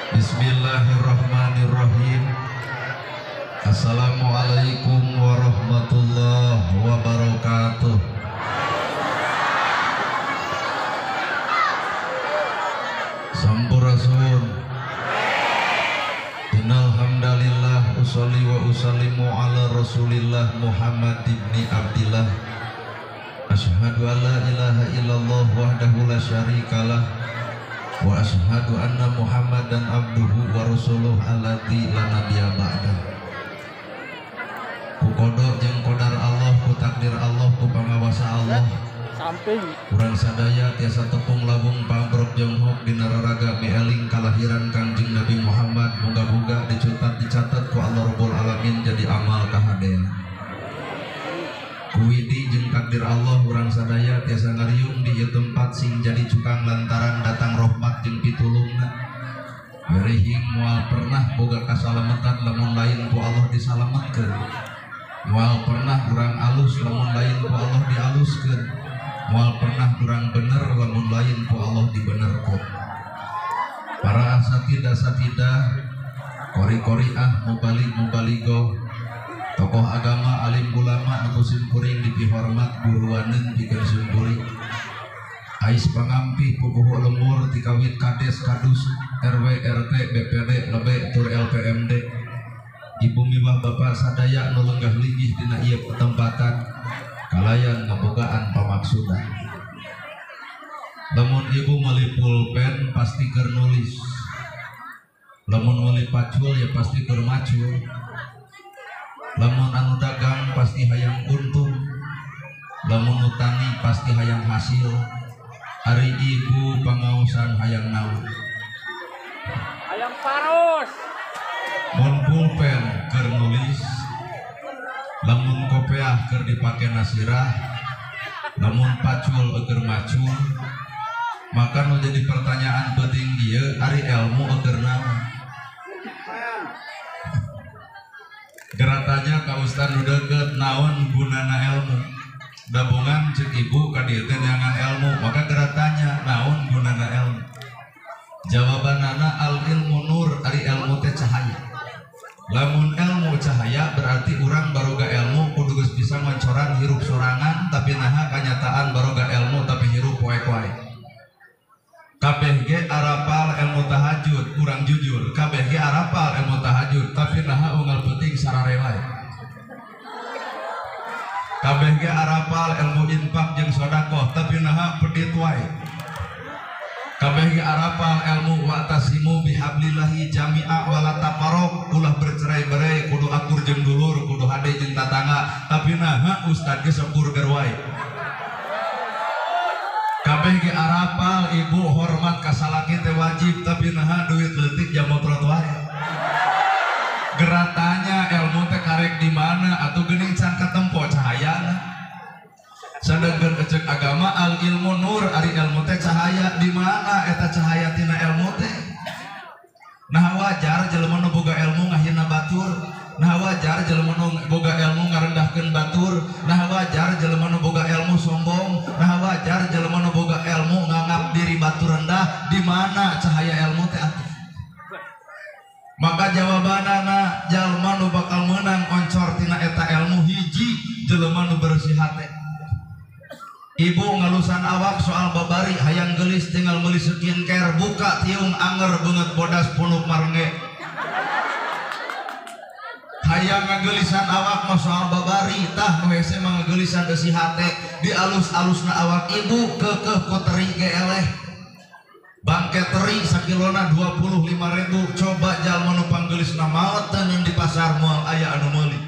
Bismillahirrahmanirrahim. Assalamualaikum warahmatullahi wabarakatuh. Sampurasun. Innal hamdalillah usolli wa usallimu ala Rasulillah Muhammad ibni Abdillah. Asyhadu an la ilaha illallah wahdahu la syarikalah wa asyhadu anna Muhammadan abduhu wa rasuluh alladzi la nabiyya ba'dah. Ku qada jeung qadar Allah, ku takdir Allah, ku pangawasa Allah. Samping Urang sadaya tiasa tepung labung pambrok jonghok dina raraga mieling kalahiran Kangjeng Nabi Muhammad. Moga-moga dicatat dicatat ku Allah Rabbul Alamin jadi amal kahadean. Kuwidi jeung takdir Allah urang sadaya tiasa ngariung di ieu tempat sing jadi cukang lantaran datang rahmat jeung pitulungna. Werihing moal pernah boga kasalametan lamun lain ku Allah disalametkeun. Moal pernah urang alus lamun lain ku Allah dialuskeun. Moal pernah kurang bener lamun lain ku Allah dibenerkeun. Para asatidah asatidah, kori-koriah, mubalik mubaligoh, tokoh agama, alim ulama, nu simkuring dipihormat guruaneun pikeun simkuring. Ais pangampih pupuhu lemur tikawit kades kadus RW RT BPD lebe tur LPMD. Ibu miwah bapak sadaya nu lenggah linggih dina ieu petempatan kalayan ngabogaan pamaksudan. Lamun ibu meuli pulpen pasti keur nulis. Lamun meuli pacul ya pasti keur macul. Lamun anu dagang pasti hayang untung. Lamun nu tani pasti hayang hasil. Ari ibu pangaosan hayang naon? Hayang paros. Mun pulpen keur nulis, lamun kopeah keur dipake nasirah, lamun pacul keur macul, maka nu jadi pertanyaan penting ieu ari ilmu keur naon? Geratanya ka ustad nu deukeut naon gunana ilmu? Dabongan ceuk ibu ka dieu teh neangan ilmu, maka geratanya naon gunana ilmu? Jawabanana al ilmu nur, ari ilmu teh cahaya. Lamun ilmu cahaya berarti urang baroga ilmu kudu geus bisa ngoncoran hirup sorangan, tapi naha kanyataan baroga ilmu tapi hirup poek wae. Kabeh ge arapal ilmu tahajud, urang jujur, kabeh ge arapal ilmu tahajud, tapi naha unggal penting sarare wae. Kabeh ge arapal ilmu infak jeung sedekah, tapi naha pedit wae. Kabeh ge arapal ilmu wa'tasimu bihablillahi jami'a wala tafarraq, ulah bercerai-berai, kudu akur jeung dulur, kudu hade jeung tatangga, tapi naha ustad ge sok burger wae. Kabeh ge arapal ibu hormat ka salaki teh wajib, tapi naha duit leutik jamotrot wae. Geratanya ilmu teh karek di mana atuh geuning can katempo cahayana. Sedangkan ecek agama al ilmu nur, ari ilmu teh cahaya, di mana eta cahaya tina ilmu teh? Nah wajar jelema nu boga ilmu ngahina batur, nah wajar jelema nu boga ilmu ngarendahkeun batur, nah wajar jelema nu boga ilmu sombong, nah wajar jelema nu boga ilmu nganggap diri batur rendah, di mana cahaya ilmu teh atuh? Maka jawabanana jalma nu bakal meunang oncor tina eta ilmu hiji jelema nu bersih hate. Ibu ngalusan awak soal babari hayang gelis tinggal meuli skincare, buka tiung anger beungeut bodas punuk marenge. Hayang ngagelisan awak mah soal babari, tah nu hese mah ngagelisan eusi hate, dialus-alusna awak ibu keukeuh ku teri ge eleh. Bangke teri sakilona 25.000, coba jalma nu panggelisna maot teu di pasar moal aya anu meuli.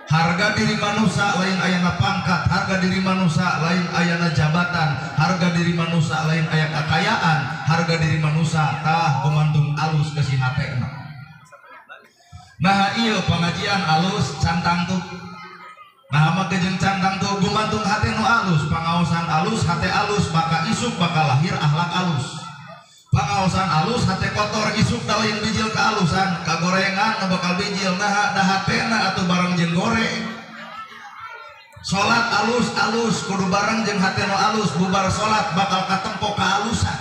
Harga diri manusia lain ayana pangkat, harga diri manusia lain ayana jabatan, harga diri manusia lain aya kekayaan, harga diri manusia tah gumantung alus ke si hatena. Nah iya pengajian alus cantang tuh. Nah maka jeung cantang tuh gumantung hate nu alus, pangaosan alus, hate alus, maka isuk bakal lahir akhlak alus. Pangaosan alus, hate kotor, isuk da lain bijil kealusan, kagorengan nu bakal bijil, nah da hatena atuh bareng jeung goreng. Salat alus alus kudu bareng jeung hate nu alus, bubar salat bakal katempo kealusan.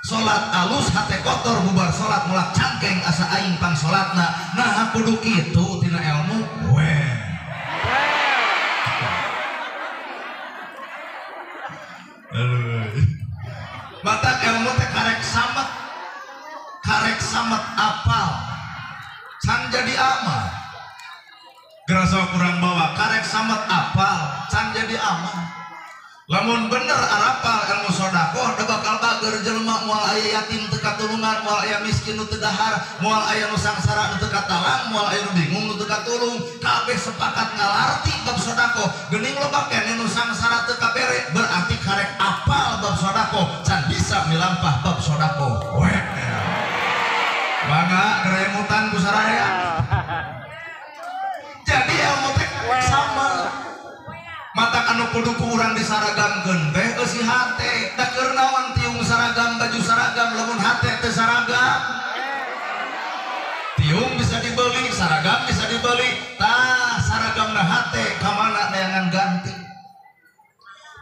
Salat alus hate kotor bubar salat mulak cangkeng asa aing pang salatna. Nah kudu kitu tina ilmu we. Mata ilmu teh karek samet. Karek samet apal. Can jadi amal. Gerasa kurang bawa karek samet apal, can jadi amal. Lamun bener arapal ilmu sodakoh da bakal bager jelema moal aya yatim teu katulungan, moal aya miskin nu teu dahar, moal aya nu sangsara nu teu katalang, moal aya nu bingung nu teu katulung. Kabeh sepakat ngalarti bab sodakoh. Geuning loba keneh nu sangsara teu kabere, berarti karek apal bab sodakoh can bisa milampah bab sodakoh. Weh. Mangga geremutan ku sararea. Jadi ilmu teh sama. Mata anu kudu ku urang disaragamkeun teh eusi hate. Da keur naon tiung saragam baju saragam lamun hate teu saragam. Tiung bisa dibeli, saragam bisa dibeli. Tah saragamna hate ka mana neangan ganti.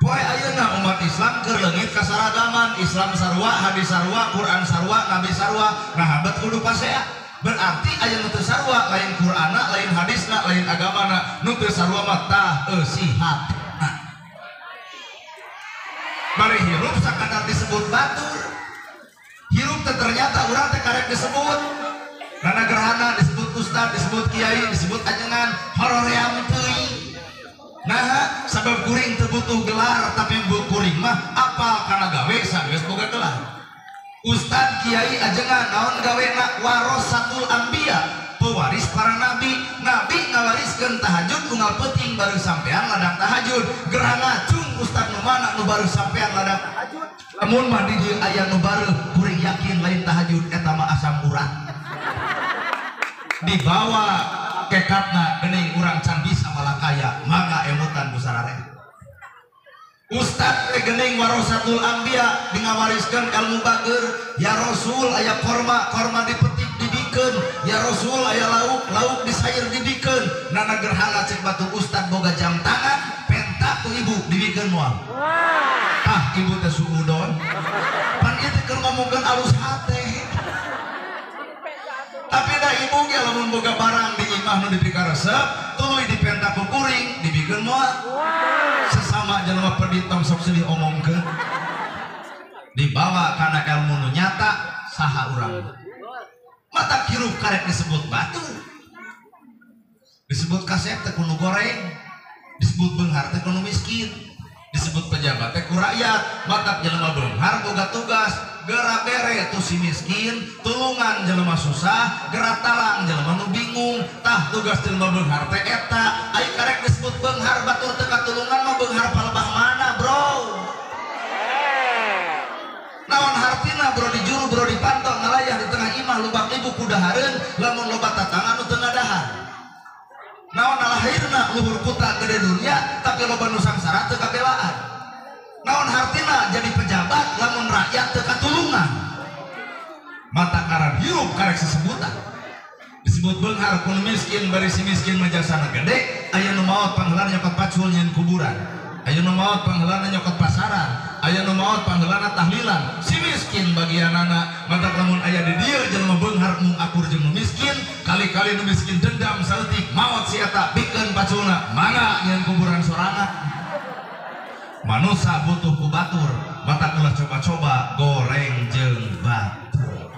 Poe ayeuna umat Islam keur leungit kasaragaman, Islam sarua, hadis sarua, Quran sarua, nabi sarua. Nah bet kudu pasea. Berarti aya nu teu sarua lain Qur'ana, lain hadisna, lain agamana. Nu teu sarua mah tah eusi hatena. Bari hirup sakadar disebut batur. Hirup teh ternyata urang teh karek disebut. Nana gerhana disebut ustad, disebut kiai, disebut ajengan, horoream teuing. Nah, sabab kuring teu butuh gelar, tapi kuring mah apal kana gawe sanggeus boga gelar. Ustad kiai ajengan naon gawena warasatul anbiya, pewaris para nabi. Nabi ngawariskeun tahajud unggal peuting baru sampean ladang tahajud. Gerah ngacung ustad nu mana nu baru sampean ladang tahajud. Lamun mah di dieu aya nu bareuh kuring yakin lain tahajud eta mah asam urat. Dibawa kekatna geuning urang can bisa malakaya, mangga emutan ku sararea. Ustad teh geuning warasatul anbiya dingawariskeun ilmu bager. Ya Rasul aya korma, korma dipetik dibikeun. Ya Rasul aya lauk, lauk disair dibikeun. Nana gerhana cek batur ustad boga jam tangan, penta ku ibu dibikeun moal. Tah ibu teh suudon. Pan ieu teh keur ngomongkeun alus hate. Tapi da ibu ge lamun boga barang di imah nu dipikaresep, tuluy dipenta ku kuring dibikeun moal. Sesama jelema pedit tong sok silih omongkeun. Dibawa kana ilmu nu nyata saha urang. Mata hirup karek disebut batu. Disebut kasep teh ku nu goreng, disebut beunghar teh ku nu miskin, disebut pejabat teh ku rakyat. Matak jelema beunghar boga tugas geura bere tu si miskin, tulungan jelema susah, geura talang jelema nu bingung. Tah tugas jelema beunghar teh eta. Ai karek disebut beunghar batur teu katulungan mah beunghar palebah mana, bro? Naon hartina bro di juru bro dipantau ngalayah di tengah imah lubang ibu kudahareun lamun loba tatangan nu teu ngadahar. Naon alahirna luhur kuta gede dunia tapi loba nu sangsara teu kabelaan. Naon hartina jadi pejabat lamun rakyat teu katulungan. Mata karan hirup karek sesebutan. Disebut beunghar ku miskin bari si miskin mah jasana gede, aya nu maot pangheulana nyokot pacul nyeun kuburan. Aya nu maot pangheulana nyokot pasaran, aya nu maot pangheulana tahlilan. Si miskin bagianana matak lamun aya di dieu jelema beunghar mung akur jeung nu miskin, kali-kali nu miskin dendam saeutik maot si eta bikeun paculna, mangga nyeun kuburan sorangan. Manusa butuh ku batur, matak ulah coba-coba goreng jeung batur.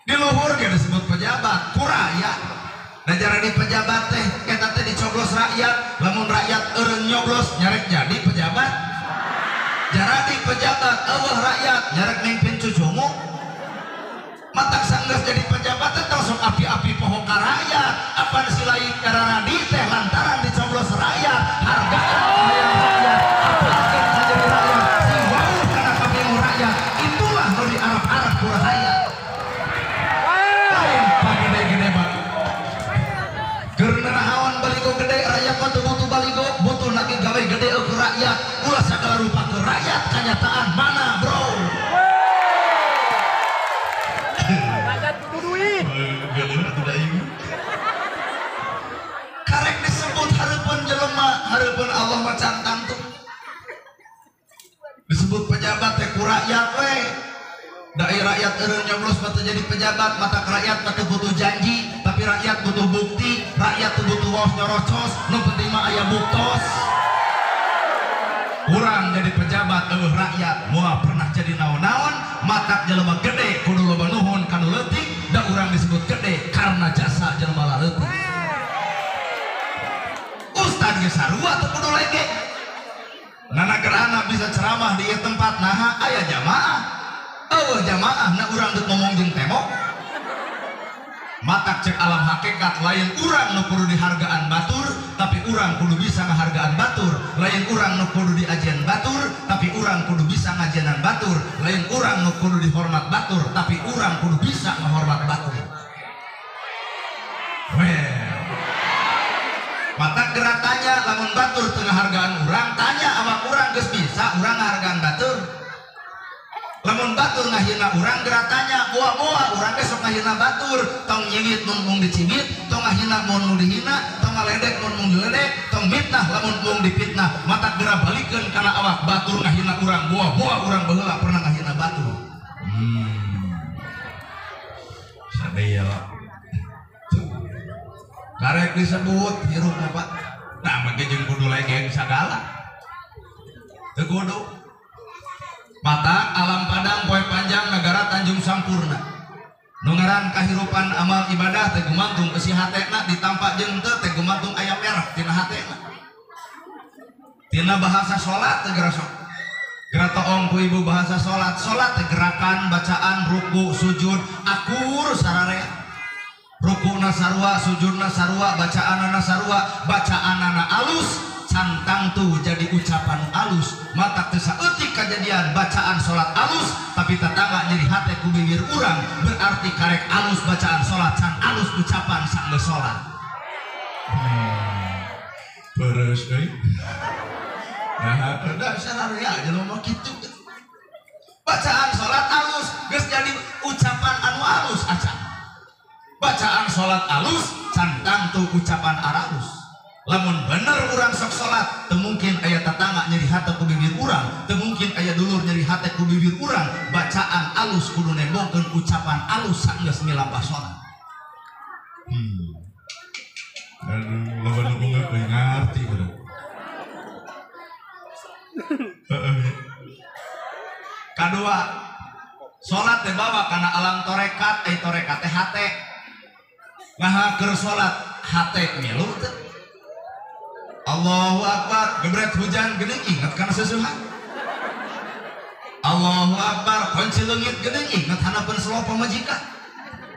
Di luhur ge disebut pejabat, ku rakyat. Da jara di pejabat teh eta teh dicoblos rakyat, lamun rakyat eureun nyoblos nyarek jadi pejabat. Jara di pejabat eueuh rakyat nyarek mimpin cucumu. Matak sanggeus jadi pejabat teh tong sok api-api poho ka rakyat. Apan si lain kararadi teh lantaran dicoblos rakyat, hargaan hayang rakyat, apalkeun ka jadi rakyat, sing wauh kana pamilu rakyat. Itulah nu di Arab-Arab ku rakyat. Lain pagede-gede batu. Keur narahaon baligo gede rakyat mah teu butuh baligo, butuh lagi gawe gede eueuh rakyat. Ulah sagala rupa ke rakyat kanyataan mana, bro? Rakyat butuh duit. Karek disebut hareupeun jelema, hareupeun Allah mah can tangtu. Disebut pejabat teh ku rakyat we. Da rakyat eureun nyoblos mah teu jadi pejabat, mata rakyat mah teu butuh janji, tapi rakyat butuh bukti, rakyat teu butuh waos nyorocos, nu penting mah aya buktos. Urang jadi pejabat eueuh rakyat moal pernah jadi naon-naon, matak jelema gede kudu loba nuhun kanu leutik, da urang disebut gede karena jasa jelema leutik. Ustad ge sarua teu kudu lege. Nana gerhana bisa ceramah di ieu tempat naha aya jamaah. Eueuh jamaah na urang deuk ngomong jeung tembok. Matak cek alam hakikat lain urang nu kudu dihargaan batur, tapi urang kudu bisa ngahargaan batur. Lain urang nu kudu diajian batur, tapi urang kudu bisa ngajianan batur. Lain urang nu kudu dihormat batur, tapi urang kudu bisa ngahormat batur. Well. Matak gerak tanya lamun batur teu ngahargaan urang, tanya awak urang geus bisa urang ngahargaan batur. Lamun batur ngahina urang gerak tanya, moa-moa urang ge sok ngahina batur, tong nyiwit mun mung dicibit, tong ngahina mun mung dihina, tong ngaledek mun mung diledek, tong mitnah lamun mung dipitnah. Matak gerak balikeun kana awak batur ngahina urang, moa-moa urang baheula pernah ngahina batur. Sadaya. Karek disebut hirup mah Pak. Nah, mah jeung kudu legeng sagala. Teu kudu. Mata alam padang poe panjang negara Tanjung Sampurna. Nu ngaran kahirupan amal ibadah teh gumantung eusi hatena ditampak jeung teu teh gumantung aya merek tina hatena. Tina bahasa salat teh geura sok. Geura toong ku ibu bahasa salat, salat teh gerakan, bacaan, ruku, sujud, akur sararea. Rukuna sarua, sujudna sarua, bacaanana sarua, bacaanana alus, cantang tuh jadi ucapan alus. Matak teu saeutik kajadian bacaan salat alus, tapi tetangga nyeri hate ku bibir urang, berarti karek alus bacaan salat can alus ucapan sanggeus salat. Beres euy. Nah, udah sararea jelema kitu. Bacaan salat alus geus jadi ucapan anu alus acan. Bacaan salat alus cantang tuh ucapan aralus. Lamun bener urang sok salat teu mungkin aya tetangga nyeri hate ku bibir urang, teu mungkin aya dulur nyeri hate ku bibir urang. Bacaan alus kudu nembongkeun ucapan alus sanggeus milampah salat. Aduh, loba nu ngarti urang. Kadua, salat teh bawa kana alam torekat, ai torekat teh hate. Ngaha keur salat hate milu teh. Allahu Akbar, gebret hujan geuning inget kana seusehan. Allahu Akbar, kunci leungit geuning inget hanapeun selo pamajikan.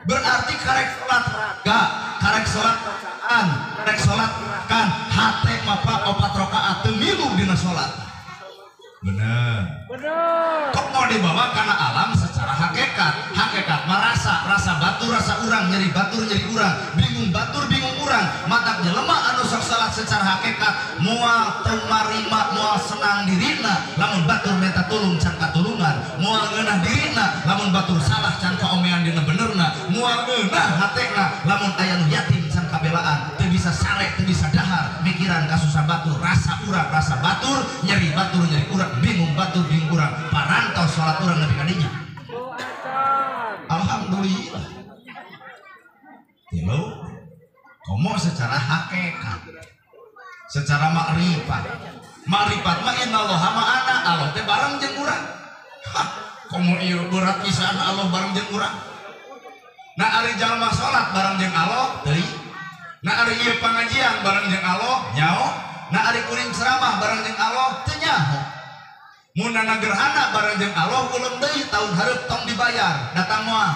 Berarti karek salat raga, karek salat bacaan, karek salat kan hate mapa opat rakaat teu milu dina salat. Bener. Bener. Kok mau dibawa karena alam secara hakikat. Hakikat merasa, rasa batur, rasa urang, nyeri batur, nyeri urang, bingung batur, bingung urang. Matak jelema anu sok salat secara hakikat moal teu marima, moal senang dirina lamun batur minta tulung can katulungan, moal ngeunah dirina lamun batur salah can kaomean dina benerna, moal ngeunah hatena lamun aya nu yatim can kabelaan, teu bisa sare, teu bisa dahar, mikiran kasusah batur, rasa urang, rasa batur, nyeri batur, nyeri urang, bingung batur, bingung urang, parantau salat urang nepi ka dinya. Alhamdulillah. Tilu, komo secara hakikat, secara makrifat. Makrifat mah innallaha ma'ana, Allah teh bareng jeung urang. Hah, komo ieu berat pisan Allah bareng jeung urang. Nah ari jalma salat bareng jeung Allah teuing. Nah ari ieu pangajian bareng jeung Allah nyaho. Nah ari kuring ceramah bareng jeung Allah teu nyaho. Mun gerhana bareng jeung Allah ulun deui tahun hareup tong dibayar, datang moal.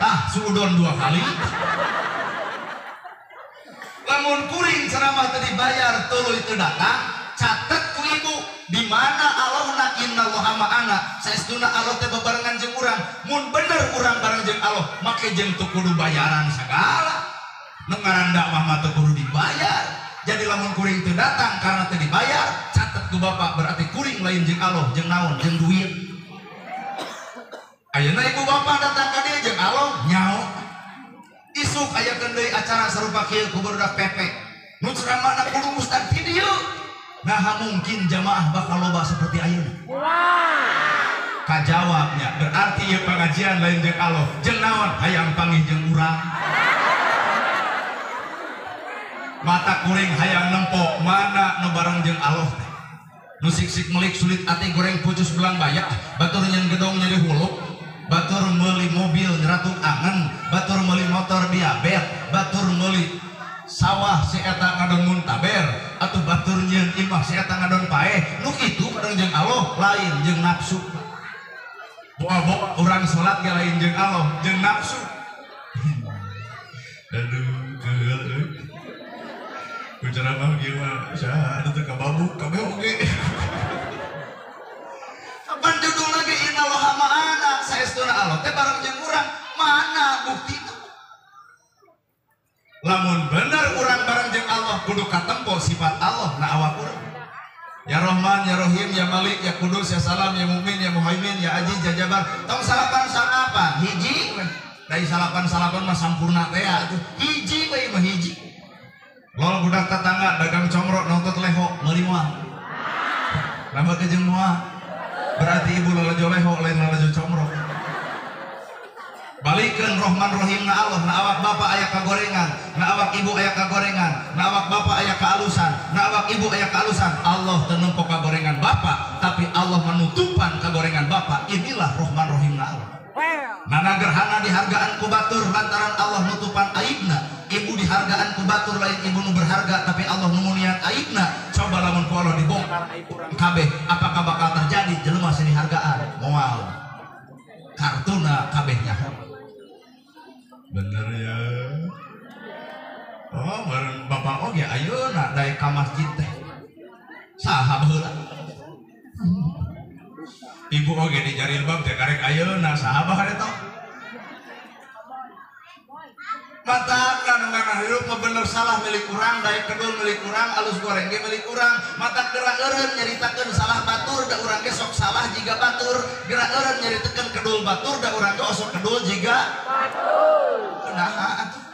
Tah suudon 2 kali. Lamun kuring ceramah teu dibayar tuluy teu datang, catet ku ibu di mana Allahna innallaha ma'ana. Saestuna Allah teh bebarengan jeung urang. Mun bener urang bareng jeung Allah, make jeung teu kudu bayaran sagala. Nu ngaran dakwah mah teu kudu dibayar. Jadi lamun kuring teu datang karena teu dibayar, catet ku bapak berarti kuring lain jeung Allah, jeung naon, jeung duit. Ayeuna ibu bapak datang ka dieu jeung Allah nyaho. Isuk aya deui acara sarupa kieu ku barudak PP. Nu ceramahna kudu ustad ti dieu. Nah mungkin jamaah bakal loba seperti ayeuna. Kajawabnya berarti Pengajian lain jeung Allah, jeung naon hayang panggih jeung urang. Mata kuring hayang nempo mana nu bareng jeung Allah teh. Nu sik-sik melik sulit ati goreng pucus belang bayak, batur nyen gedong nyeri huluk, batur meuli mobil nyeratuk angen, batur meuli motor diabet, batur meuli sawah si eta ngadon muntaber, atuh batur nyen imah si eta ngadon paeh. Nu kitu bareng jeung Allah lain jeung nafsu. Boa-boa urang salat ge lain jeung Allah, jeung nafsu. Aduh, keul euy. Ku ceramah kieu mah saha anu teu kababuk kabeh oge. Kapan judul lagi innallaha ma'ana, saestuna Allah teh bareng jeung urang, mana bukti itu? Lamun bener urang bareng jeung Allah kudu katempo sifat Allah na awak urang. Ya Rahman, ya Rahim, ya Malik, ya Kudus, ya Salam, ya Mu'min, ya Muhaimin, ya Aziz, ya Jabar. Tong salapan-salapan, hiji we. Dari salapan-salapan mah sampurna teh atuh. Hiji we mah hiji. Lol budak tetangga dagang comro nonton leho meuli moal. Lama ke jeung moal. Berarti ibu lalajo leho lain lalajo comro. Balikeun Rahman Rahim na Allah, na awak bapak aya kagorengan, na awak ibu aya kagorengan, na awak bapak aya kaalusan, na awak ibu aya kaalusan. Allah teu nempo kagorengan bapak, tapi Allah menutupan kagorengan bapak. Inilah Rahman Rahim na Allah. Nana gerhana dihargaan ku batur lantaran Allah nutupan aibna. Ibu dihargaan ku batur lain ibu nu berharga tapi Allah numunian aibna. Coba lamun ku Allah dibongkar kabeh, apakah bakal terjadi jelema sini hargaan? Moal. Kartuna kabehnya. Bener ya. Oh, bareng bapak oge ayeuna daek ka masjid teh. Saha baheula? Ibu oge di jarilbab teh karek ayeuna saha baheula eta? Mata nu ngaranna hirup mah bener salah milik urang, daek kedul milik urang, alus goreng ge milik urang. Mata gerak eureun nyaritakeun salah batur da urang ge sok salah jiga batur. Gerak eureun nyaritakeun kedul batur da urang ge osok kedul jiga batur. Naha atuh?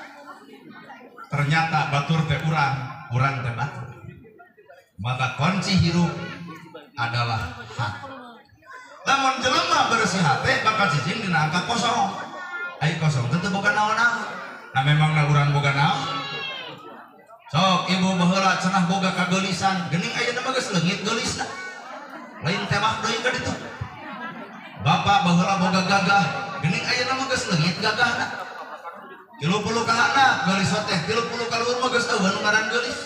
Ternyata batur teh urang, urang teh batur. Maka kunci hirup adalah hati. Lamun jelema bersih hati bakal cicing dina angka kosong. Ai kosong teh boga naon-naon. Nah memang na urang boga naon. Sok ibu baheula cenah boga kageulisan, geuning ayeuna mah geus leungit geulisna. Lain tewak deui ka ditu. Bapak baheula boga gagah, geuning ayeuna mah geus leungit gagahna. 30 ka handap geulis teh, 30 ka luhur mah geus eueuh nu ngaran geulis.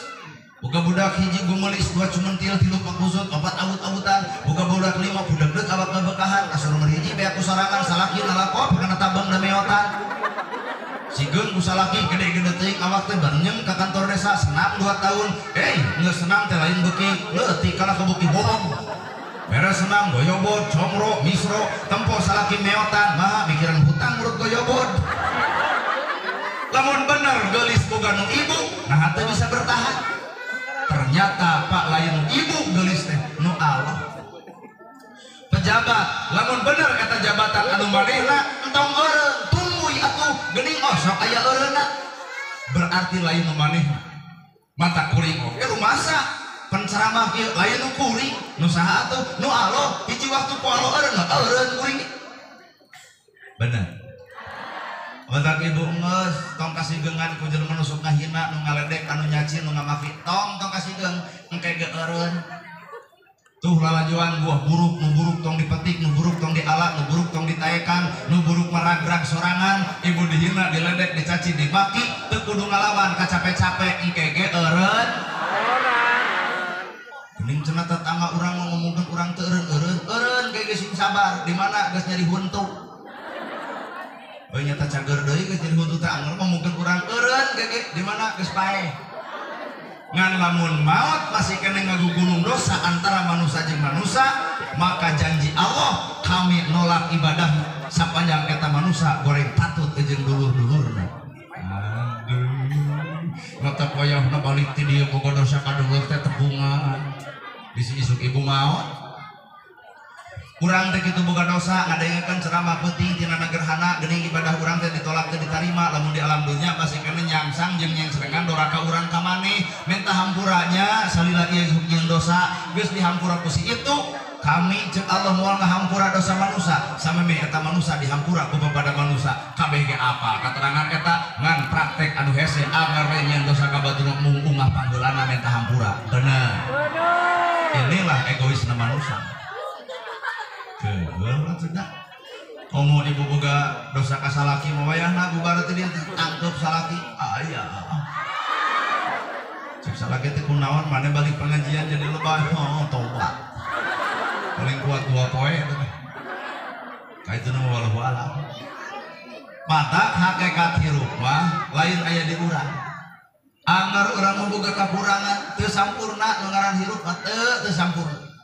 Boga budak hiji gumelis, dua cumentil, tilu pakusut, opat awut-awutan. Boga budak lima budak deuk awak ngabekahan, asur nomor hiji beak ku sorangan, salaki nalakop kana tabang da meotan. Sigeung ku salaki gede-gede teuing awak teh bareng ka kantor desa senam 2 tahun. Geus senam teh lain beuki leutik kalah ka beuki bohong. Beres senam goyobod, comro, misro, tempo salaki meotan, maha mikiran hutang murut goyobod. Lamun bener geulis boga nu ibu, nah teu bisa bertahan. Ternyata pak lain ibu geulis teh nu Allah. Pejabat, lamun bener eta jabatan anu manehna entong eureun, tungguy atuh geuning osok aya eureunna. Berarti lain nu manehna. Mata kuring oge rumasa penceramah ieu lain nu kuring, nu saha atuh? Nu Allah, hiji waktu ku Allah eureun, eureun kuring. Bener. Batak ibu geus tong kasigeungan ku jelema nu sok ngahina, nu ngaledek, anu nyaci, nu ngamaki, tong tong kasigeung engke ge eureun. Tuh lalajoan buah buruk, nu buruk tong dipetik, nu buruk tong diala, nu buruk tong ditaekan, nu buruk maragrag sorangan, ibu dihina, diledek, dicaci, dimaki, teu kudu ngalawan, kacape-cape engke ge eureun. Geuning cenah tetangga urang ngomongkeun urang teu eureun-eureun, eureun ge sing sabar, di mana geus nyeri huntu. Oh nyata cager deui geus nyeri huntu teh anger ngomongkeun urang eureun ge di mana geus paeh. Ngan lamun maot masih kena ngagugulung dosa antara manusia jeung manusia, maka janji Allah kami nolak ibadah sapanjang eta manusia goreng patut jeung dulur-dulurna. Aduh, mata poyahna balik ti dieu boga dosa ka dulur teh tebungan. Bisi isuk ibu maot. Urang teh kitu boga dosa ngadengekeun ceramah peuting tina gerhana geuning ibadah urang teh ditolak teh ditarima lamun di alam dunya masih kena nyangsang jeung nyengsrengan doraka urang ka maneh minta hampuranya salila ieu jeung dosa geus dihampura ku si itu kami cek Allah moal ngahampura dosa manusia sameme eta manusia dihampura ku bapada manusia kabeh ge apa katerangan eta ngan praktek anu hese agar we nyeun dosa ka batur mung ungah panggeulana minta hampura bener inilah egoisna manusia. Keun sudah. Komo ibu boga dosa ka salaki mah wayahna bubar teh dia tangkep salaki. Aya. Cek salaki teh kunaon maneh balik pengajian jadi lebay. Oh, tobat. Paling kuat 2 poe eta teh. Ka itu nu wallahu alam. Mata hakikat hirup mah lain aya di urang. Anggar urang mah boga kakurangan teu sampurna nu ngaran hirup mah teu sampurna.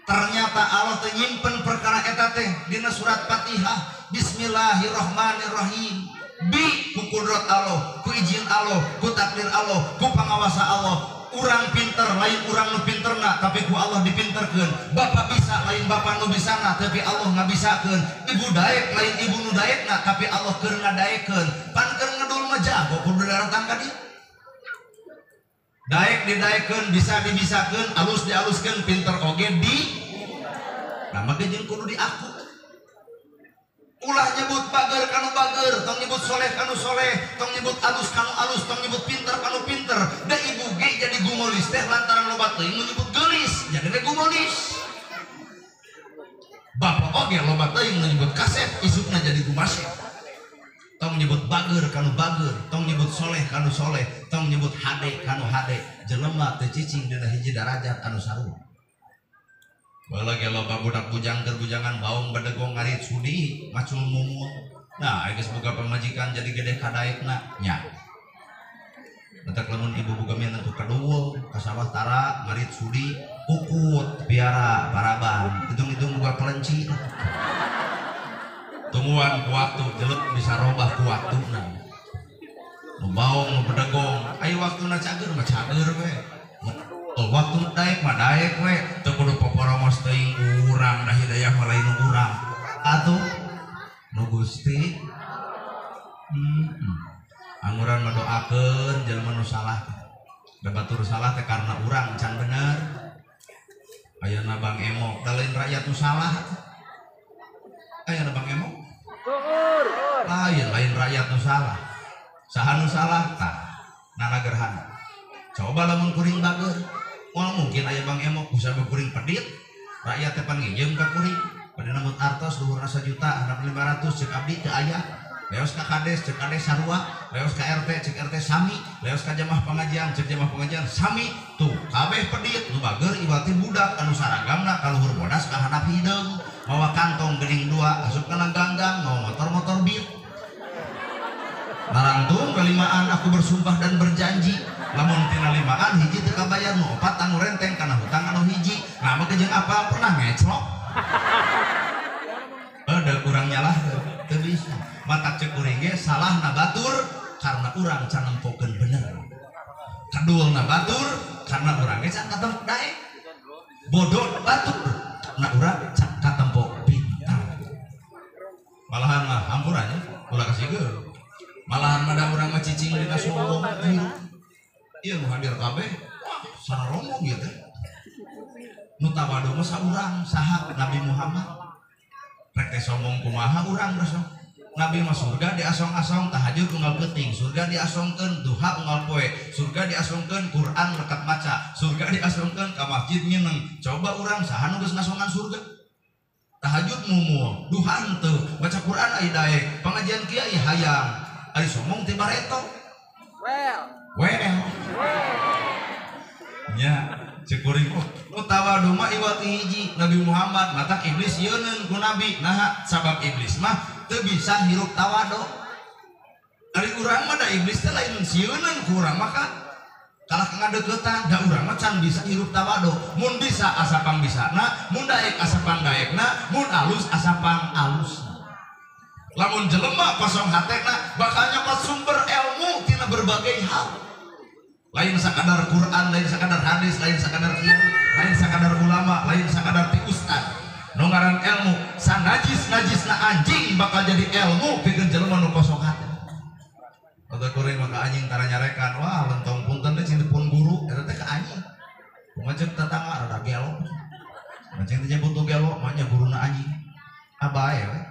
Ternyata Allah teh nyimpen perkara eta teh dina surat Fatihah Bismillahirrahmanirrahim bi ku kudrat Allah ku izin Allah ku takdir Allah ku pangawasa Allah urang pinter lain urang nu pinterna tapi ku Allah dipinterkeun bapak bisa lain bapak nu bisana tapi Allah ngabisakeun ibu daek lain ibu nu daekna tapi Allah keur ngadaekeun pan keur ngedul mah jago kudu daratang ka dieu daek didaekeun bisa dibisakeun alus dialuskeun pinter oge di nah maka jeung kudu diaku ulah nyebut bager kanu bager tong nyebut soleh kanu soleh tong nyebut alus kanu alus tong nyebut pinter kanu pinter da ibu ge jadi gumolis teh lantaran loba teuing nu nyebut geulis jadi teh gumolis bapak oge loba teuing nu nyebut kasep isukna jadi gumasep tong nyebut bager kanu bager tong nyebut soleh kanu soleh tong nyebut hade kanu hade jelema teu cicing dina hiji darajat anu sarua. Baheula ge loba budak bujang keur bujangan baung bedegong ngarit sudi macul mumul. Nah geus boga pamajikan jadi gede kadaekna nya. Entek lamun ibu boga minantu kaduul ka sawah tara ngarit sudi kukut piara paraban hitung-hitung boga kelenci. Tungguan ku waktu jelek bisa robah ku waktuna. Nu baung nu bedegong ayo waktuna cager mah cager we. Oh, waktu daek mah daek we teu kudu poporomos teuing urang da hidayah mah lain urang. Atuh nu Gusti Anguran ngadoakeun jelema nu salah. Da batur salah teh karena urang can bener. Ayeuna Bang Emok da lain rakyat nu salah. Ayeuna Bang Emok lain lain rakyat nu salah. Saha nu salah tah nana gerhana. Coba lamun kuring bager moal mungkin aya Bang Emok bisa kuring pedit rakyat teh pan nginjem ka kuring pada nambut artos luhurna 1 juta handap 500 cek abdi teu aya leos ka kades cek kades sarua leos ka RT cek RT sami leos ka jamaah pengajian cek jamaah pengajian sami tuh kabeh pedit nu bager iwati budak anu saragamna ka luhur bodas ka handap hideung mawa kantong geuning 2 asup kana ganggang mawa motor-motor beat narangtung kelimaan aku bersumpah dan berjanji lamun tina limaan hiji teu kabayar nu opat anu renteng kana hutang anu hiji nah mah jeung apa pernah ngeclok da kurang nyalah teu bisa matak ceuk kuring ge salahna batur karena urang can nempokeun bener kadulna batur karena urang ge can katempo daek bodoh batur karena urang can katempo pintar malahan mah hampuranya ulah kasih malahan mah da urang mah cicing dina sombong hirup ieu nu hadir kabeh wah sararomong ieu teh nu tawadu mah saurang saha Nabi Muhammad rek teh sombong kumaha urang geus Nabi mah surga diasong-asong tahajud unggal peuting surga diasongkeun duha unggal poe surga diasongkeun Quran lekat maca surga diasongkeun ka masjid mineng coba urang saha nu geus ngasongan surga tahajud mumul duha henteu baca Quran ai daek pengajian kiai hayang ari sombong teh bareto well nya cek kuring oh tawadu mah iwat hiji Nabi Muhammad matak iblis yeuneun ku Nabi naha sabab iblis mah teu bisa hirup tawadu ari urang mah da iblis teh lain sieuneun ku urang mah kalah ngadeukeutan da urang mah can bisa hirup tawadu mun bisa asapang bisana mun daek asapang daekna mun alus asapang alusna lamun jelema kosong hatena bakal nyokot sumber ilmu tina berbagai hal lain sakadar Quran, lain sakadar hadis, lain sakadar kiai, lain sakadar ulama, lain sakadar ti ustad. Nu ngaran ilmu sanajis-najisna anjing bakal jadi ilmu pikeun jelema nu kosong hate. Atau kuring maka anjing tara nyarekan, wah lentong punten teh cing pun guru eta teh ka anjing. Kumaha ceuk tetangga rada gelo. Anjing teh nyebut gelo, mah nya guruna anjing. Abae we.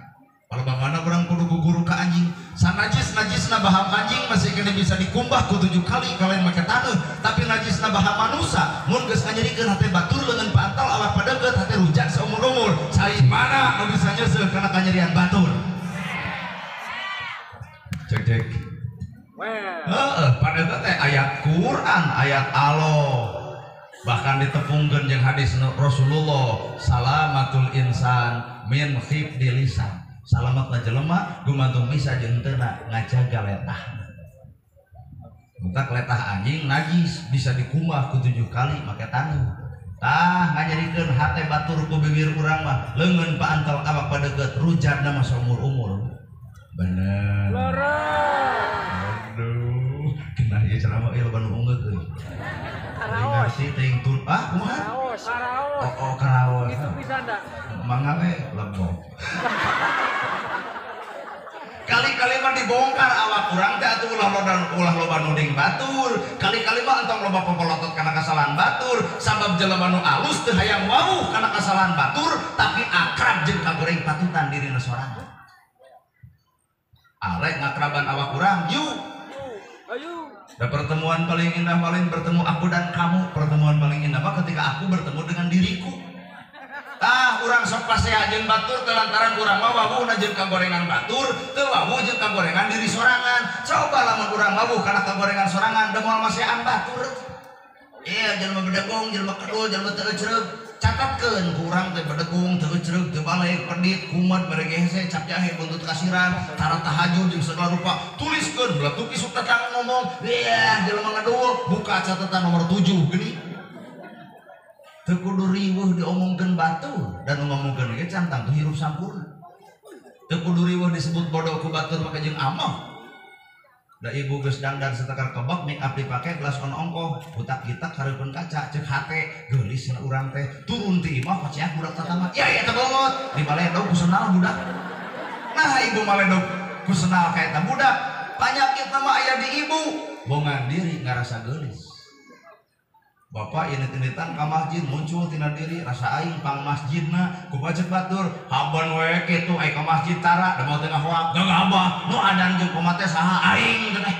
Kalau bagaimana orang kudu guru ke anjing, sanajis-najisna baham anjing masih kena bisa dikumbah ku 7 kali kalian make taneuh, tapi najisna baham manusa mun geus nganyerikeun hate batur leungeun pantal awak padeukeut hate rujak saumur-umur, cai mana nu bisa nyeuseuh kana kanyerian batur. Cek cek. Heeh, pada eta teh ayat Quran, ayat Allah. Bahkan ditepungkeun jeung hadis Rasulullah, salamatul insan min khifdi lisan. Salamatna jelema gumantung bisa jeung teu ngajaga letahna. Butak letah anjing najis bisa dikumbah ku 7 kali make taneuh. Tah nganyerikeun hate batur ku bibir urang mah leungeun paantel awak padeukeut rujatna mah saumur-umur. Bener. Aduh, kena ieu ceramah ieu loba nu ungeuk euy. Karaos teuing tur ah kumaha? Karaos. Oh, oh karaos. Itu bisa ndak? Mangga we lebok. Kali-kali mah dibongkar awak urang teh atuh ulah loba nuding batur. Kali-kali mah entong loba popolotot kana kasalahan batur, sabab jelema nu alus teu hayang wawuh kana kasalahan batur, tapi akrab jeung kagoreng patutan dirina sorangan. Arek ngakraban awak urang, yuk. Ayo. Dan pertemuan paling indah paling bertemu aku dan kamu. Pertemuan paling indah mah ketika aku bertemu dengan diriku. Tah urang sok pasea jeung batur teu lantaran urang mah wawuhna jeung kagorengan batur, teu wawuh jeung kagorengan diri sorangan. Coba lamun urang wawuh kana kagorengan sorangan da moal masean batur. Iya jelema bedegung, jelema kedul, jelema teu ecreug. Catatkeun ku urang teh bedegung, teu ecreug, teu balik, pedit, kumat, mere hese, cap jahe, buntut kasiran, tara tahajud jeung segala rupa. Tuliskeun beletuk isuk datang ngomong, ieu jelema ngedul, buka catatan nomor 7 geuning. Teu kudu riweuh diomongkeun batur dan ngomongkeun ge can tangtu hirup sampurna. Teu kudu riweuh disebut bodoh ku batur maka jeung amoh. Da ibu geus dangdan setekar kebak make up dipake gelas on ongkoh, butak gitak hareupeun kaca ceuk hate geulis cenah urang teh turun ti imah paceah budak tatama. Ya ya teh bolot di baledog ku senal budak. Nah ibu maledog ku senal ka eta budak. Panyakit mah aya di ibu, bongan diri ngarasa geulis. Bapak init-initan ka masjid muncul tina diri rasa aing pang masjidna ku bacek batur haban we kitu ai ka masjid tara da moal teu ngahoak gagabah nu adan jeung kumaha teh saha aing teh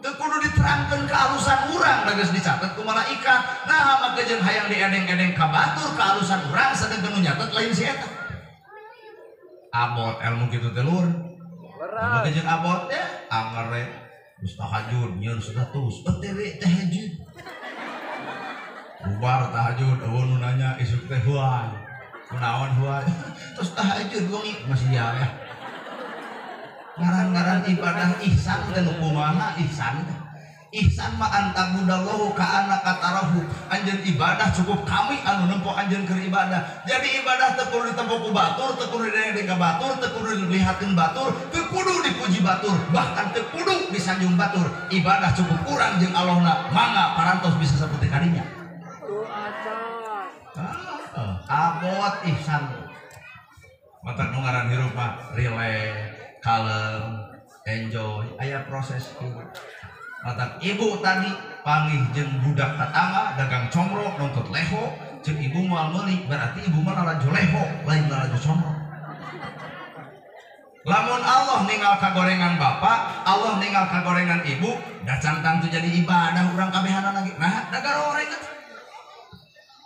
teu kudu diterangkeun kealusan urang da geus dicatet ku malaikat. Nah make jeung hayang diedeng-edeng ka batur kealusan urang sedengkeun nu nyatet lain si eta. Abot ilmu kitu teh lur. Make jeung abot ya anger geus tahajud nyieun status eueuh tahajud. Bubar tahajud, eueuh nu nanya isuk teh huai. Kunaon huai? Terus tahajud wengi masih ya. Ngaran-ngaran ibadah ihsan teh nu kumaha ihsan teh. Ihsan mah antabudallahu ka annaka tarahu. Anjeun ibadah cukup kami anu nempo anjeun keur ibadah. Jadi ibadah teu kudu ditempo ku batur, teu kudu didengkeun ka batur, teu kudu dilihatkeun batur, teu kudu dipuji batur, bahkan teu kudu disanjung batur. Ibadah cukup urang jeung Allahna, mangga parantos bisa saperti kadinya. Abot ihsan. Mata nu ngaran hirup mah rileks, kalem, enjoy, aya proses hirup. Mata ibu tadi panggih jeung budak tetangga dagang comro nuntut leho, jeung ibu moal meuli, berarti ibu mah lalajo leho, lain lalajo comro. Lamun Allah ninggal kagorengan bapak, Allah ninggal kagorengan ibu, da can tangtu jadi ibadah urang kabehanana ge. Nah, da garoreng atuh.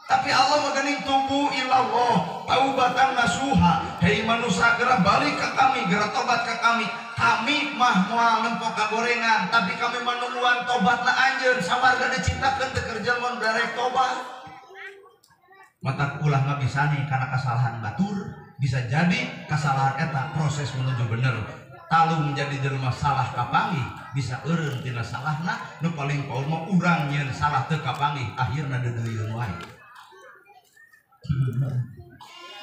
Tapi Allah megening tubuh ilallah taubatan nasuha. Hei manusia gerak balik ke kami, gerak tobat ke kami. Kami mah moal nempo kagorengan, tapi kami manungguan tobatna anjeun. Sawarga diciptakeun teu keur jelema nu darek tobat. Mata ulah ngabisani kana kasalahan batur, bisa jadi kasalahan eta proses menuju bener. Talung jadi jelema salah kapanggih, bisa eureun tina salahna, nu paling paur mah urang nyieun salah teu kapanggih, akhirna deudeuyeun wae.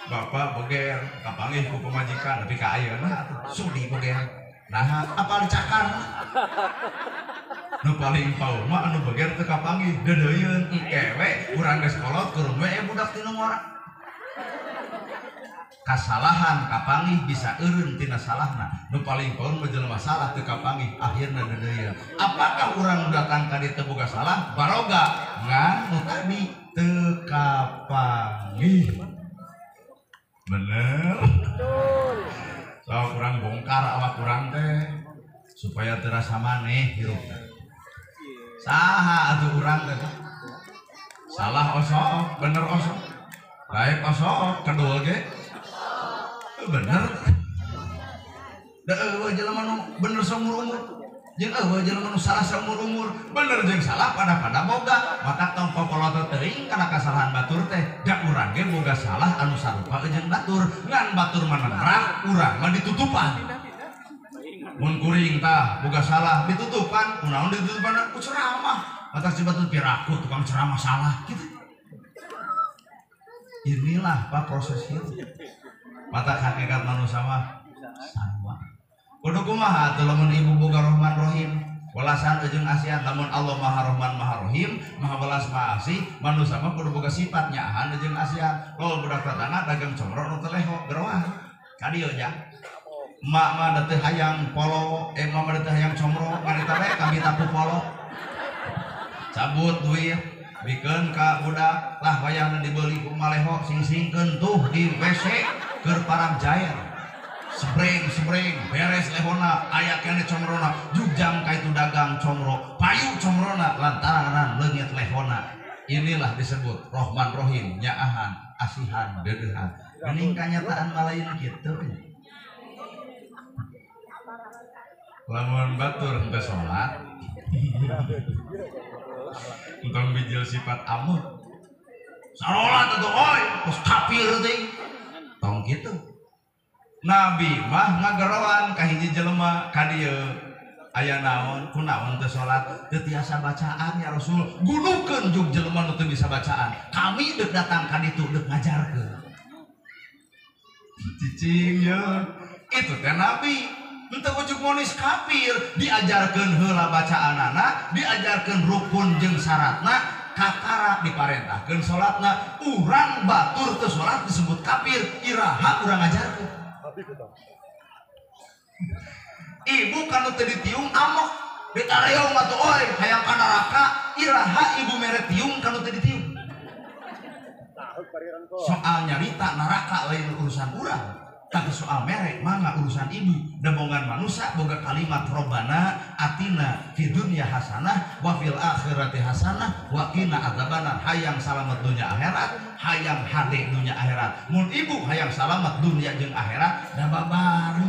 Bapak beger kapanggih ku pamajikan tapi ka ayeuna atuh sudi beger. Nah, apal dicakar. Nu paling paur mah anu beger teu kapanggih deudeuyeun engke we urang geus kolot kurung we budak tinu ngora. Kasalahan kapanggih bisa eureun tina salahna. Nu paling paur mah jelema salah teu kapanggih akhirna deudeuyeun. Apakah urang datang ka dieu teu boga salah? Baroga ngan nu tadi teu kapanggih. Bener? Betul. Sok urang bongkar awak urang teh supaya terasa maneh hirup teh. Saha atuh urang teh? Salah osok, bener osok. Baik osok, kedua ge. Bener. Da eueuh jelema nu bener saumur-umur. Jeung eueuh jelema nu salah saumur-umur. Bener jeung salah pada-pada boga. Matak tong popolotot teuing kana kasalahan batur teh. Da urang ge boga salah anu sarupa jeung batur. Ngan batur mah nangrak, urang mah ditutupan. Mun kuring tah boga salah ditutupan, kunaon ditutupan ku ceramah. Matak si batur piraku tukang ceramah salah gitu. Inilah Pak proses hidup. Mata hakikat manusia mah sarua. Kudu kumaha atuh lamun ibu boga Rahman Rahim, welasan jeung asihan lamun Allah Maha Rahman Maha Rahim, Maha welas Maha Asih, manusia mah kudu boga sifat nyaahan jeung asihan. Lol budak tetangga dagang comro nu teu leho geroan. Ka dieu nya. Emak mah da teu hayang polo, emak mah da teu hayang comro, ngan eta we kabita ku polo. Cabut duit bikeun ka budak lah wayahna dibeli ku maleho sing-singkeun tuh di WC keur parang jair. Sebreng-sebreng beres lehona aya keneh comrona jugjang ka itu dagang comro payu comrona lantaran leungit lehona. Inilah disebut Rahman Rahim, nyaahan, asihan, deudeuhan. Geuning kanyataan malain kitu. Lamun batur henteu salat entong bijil sifat amuh. Sarolat atuh oi, terus kafir teh. Tong kitu. Nabi mah ngageroan ka hiji jelema ka dieu aya naon kunaon teu salat teu tiasa bacaan ya Rasul. Gunukeun jug jelema nu teu bisa bacaan. Kami deuk datang ka ditu deuk ngajarkeun. Cicing ye. Itu teh Nabi. Henteu ujug monis kafir, diajarkeun heula bacaanana, diajarkeun rukun jeung syaratna, kakara diparentahkeun salatna. Urang batur teu salat disebut kafir, iraha urang ngajarkeun. Ibu kanu teu ditiung amok, ditareong atuh oy hayang ka neraka, iraha ibu mere tiung kanu teu ditiung. Soal nyarita neraka lain urusan urang. Tapi soal merek mangga urusan ibu. Dembongan manusia boga kalimat robbana atina fid dunya hasanah wa fil akhirati hasanah wa qina adzabannar. Hayang salamet dunya akhirat, hayang hade dunya akhirat. Mun ibu hayang salamet dunya jeung akhirat da babari.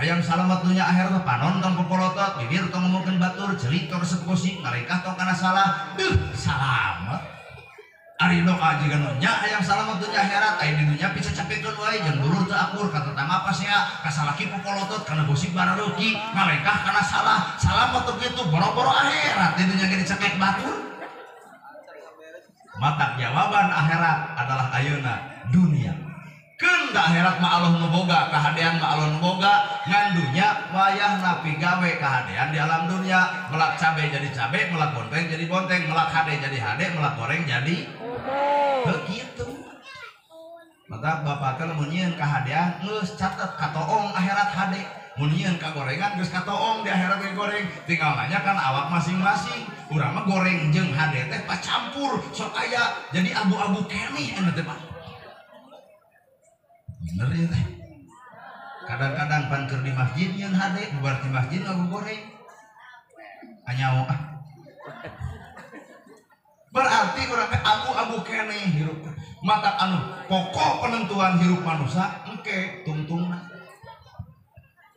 Hayang salamet dunya akhirat panon tong popolotot, bibir tong ngomongkeun batur, ceuli tong resep gosip, ngalengkah tong kana salah. Duh, salamet. Ari doa jiga nu nya hayang salamet dunya akhirat, aya di dunya picacapekeun wae jeung dulur teu akur ka tetangga pasea, ka salaki popolotot kana gosip barareuki, ngalengkah kana salah. Salamet teu kitu boro-boro akhirat di dunya ge dicekek batur. Matak jawaban akhirat adalah ayeuna dunia. Keun da akhirat mah Allah nu boga, kahadean mah Allah nu boga, ngan dunya wayahna pigawe kahadean di alam dunia, melak cabe jadi cabe, melak bonteng jadi bonteng, melak hade jadi hade, melak goreng jadi begitu. Maka bapak teh lamun nyieun kahadean geus catet katoong akhirat hade, mun nyieun kagorengan geus katoong di akhirat ge goreng, tinggal nanya kan awak masing-masing. Urang mah goreng jeung hade teh pacampur sok aya jadi abu-abu keneh anu teh Pak. Bener ya teh. Kadang-kadang pan keur di masjid nyieun hade, bubar di masjid ngagoreng. Anyao ah. Berarti urang teh abu-abu keneh hirup. Mata anu pokok penentuan hirup manusia engke tungtungna.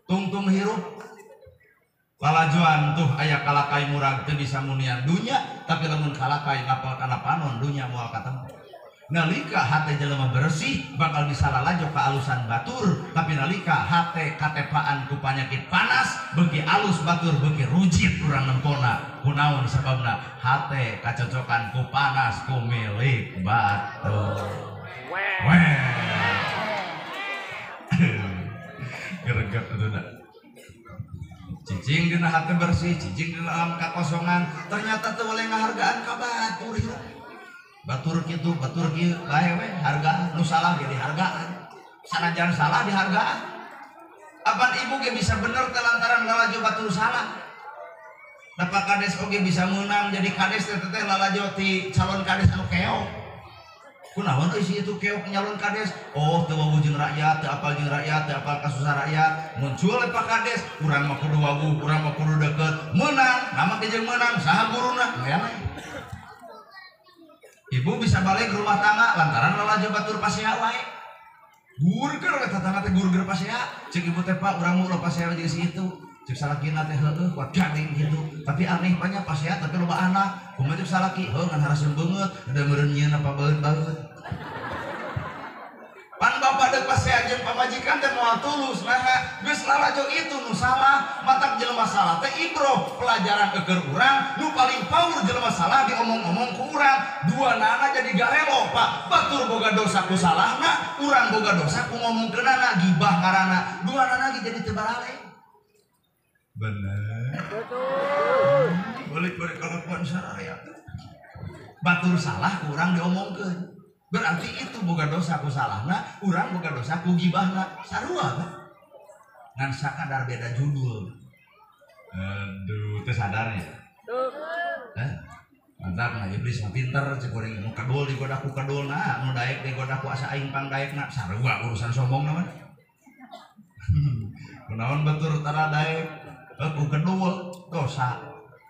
Tungtung hirup. Lalajuan tuh aya kalakai murag teu bisa munian dunya, tapi lamun kalakai ngapal kana panon dunya moal katempo. Nalika hate jelema bersih bakal bisa lalajo ka alusan batur, tapi nalika hate katepaan ku panyakit panas beuki alus batur beuki rujit urang nempona. Kunaon sababna? Hate kacocokan ku panas ku milik batur. Weh. Geregep atuh da. Cicing dina hate bersih, cicing dina alam kakosongan, ternyata teu boleh ngahargaan ka batur hirup. Batur kitu, batur kieu bae we hargaan nu salah ge dihargaan. Sanajan salah dihargaan. Apan ibu ge bisa bener teh lantaran lalajo batur salah. Da Pak Kades oge bisa meunang jadi kades teh teh lalajo ti calon kades anu keok. Kunaon euy si itu keok nyalon kades? Oh, teu wawuh jeung rakyat, teu apal jeung rakyat, teu apal kasusah rakyat. Muncul we Pak Kades, urang mah kudu wawuh, urang mah kudu deukeut. Meunang, nama ge jeung meunang, saha guruna? Ngeunah. Ibu bisa balik rumah tangga lantaran lalajo batur pasea wae. Gurger we tatangga teh gurger pasea. Ceuk ibu teh Pak, urang mah ulah pasea jeung si itu. Ceuk salakina teh heueuh kuat gandeng gitu. Tapi aneh banyak pasea tapi loba anak. Kumaha ceuk salaki heuh ngan haraseun beungeut, da meureun nyieun apa baeut-baeut. Pan bapak deuk pasea jeung pamajikan teh moal tulus naha geus lalajo itu nu salah, matak jelema salah teh ibroh pelajaran eueur urang nu paling power jelema salah diomong-omong ku urang dua nana jadi garelo Pak batur boga dosa ku salahna urang boga dosa ku ngomongkeunana gibah ngaranna dua nana ge jadi teu barale. Bener. Betul. Balik-balik kalakuan sararea. Batur salah ku urang diomongkeun. Berarti itu boga dosa ku salahna, urang boga dosa ku gibahna. Sarua kan? Ngan sakadar beda judul. Aduh, teu sadarnya. Hah? Mantap nah iblis mah pinter cek kuring nu kadul digoda ku kadulna, nu daek digoda ku asa aing pangdaekna. Sarua urusan sombong mah. Kunaon batur tara daek ku kedul dosa.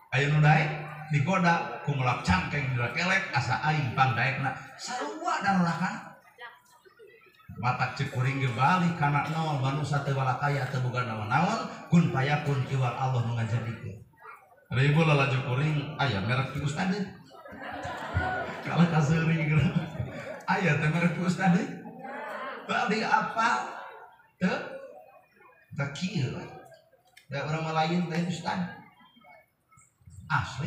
Aya nu daek digoda ku melak cangkeng dirakelek asa aing pangdaekna. Sarua darolakan. Matak cek kuring ge balik kana nol manusa teu walakaya teu boga naon-naon kun payakun iwal Allah nu ngajadikeun. Ribu lalajo kuring aya merek ti ustad. Kalah kaseuri geura. Aya teh merek ti ustad. Balik apa? Teu teu kieu. Da urang mah lain teh ustad. Asli.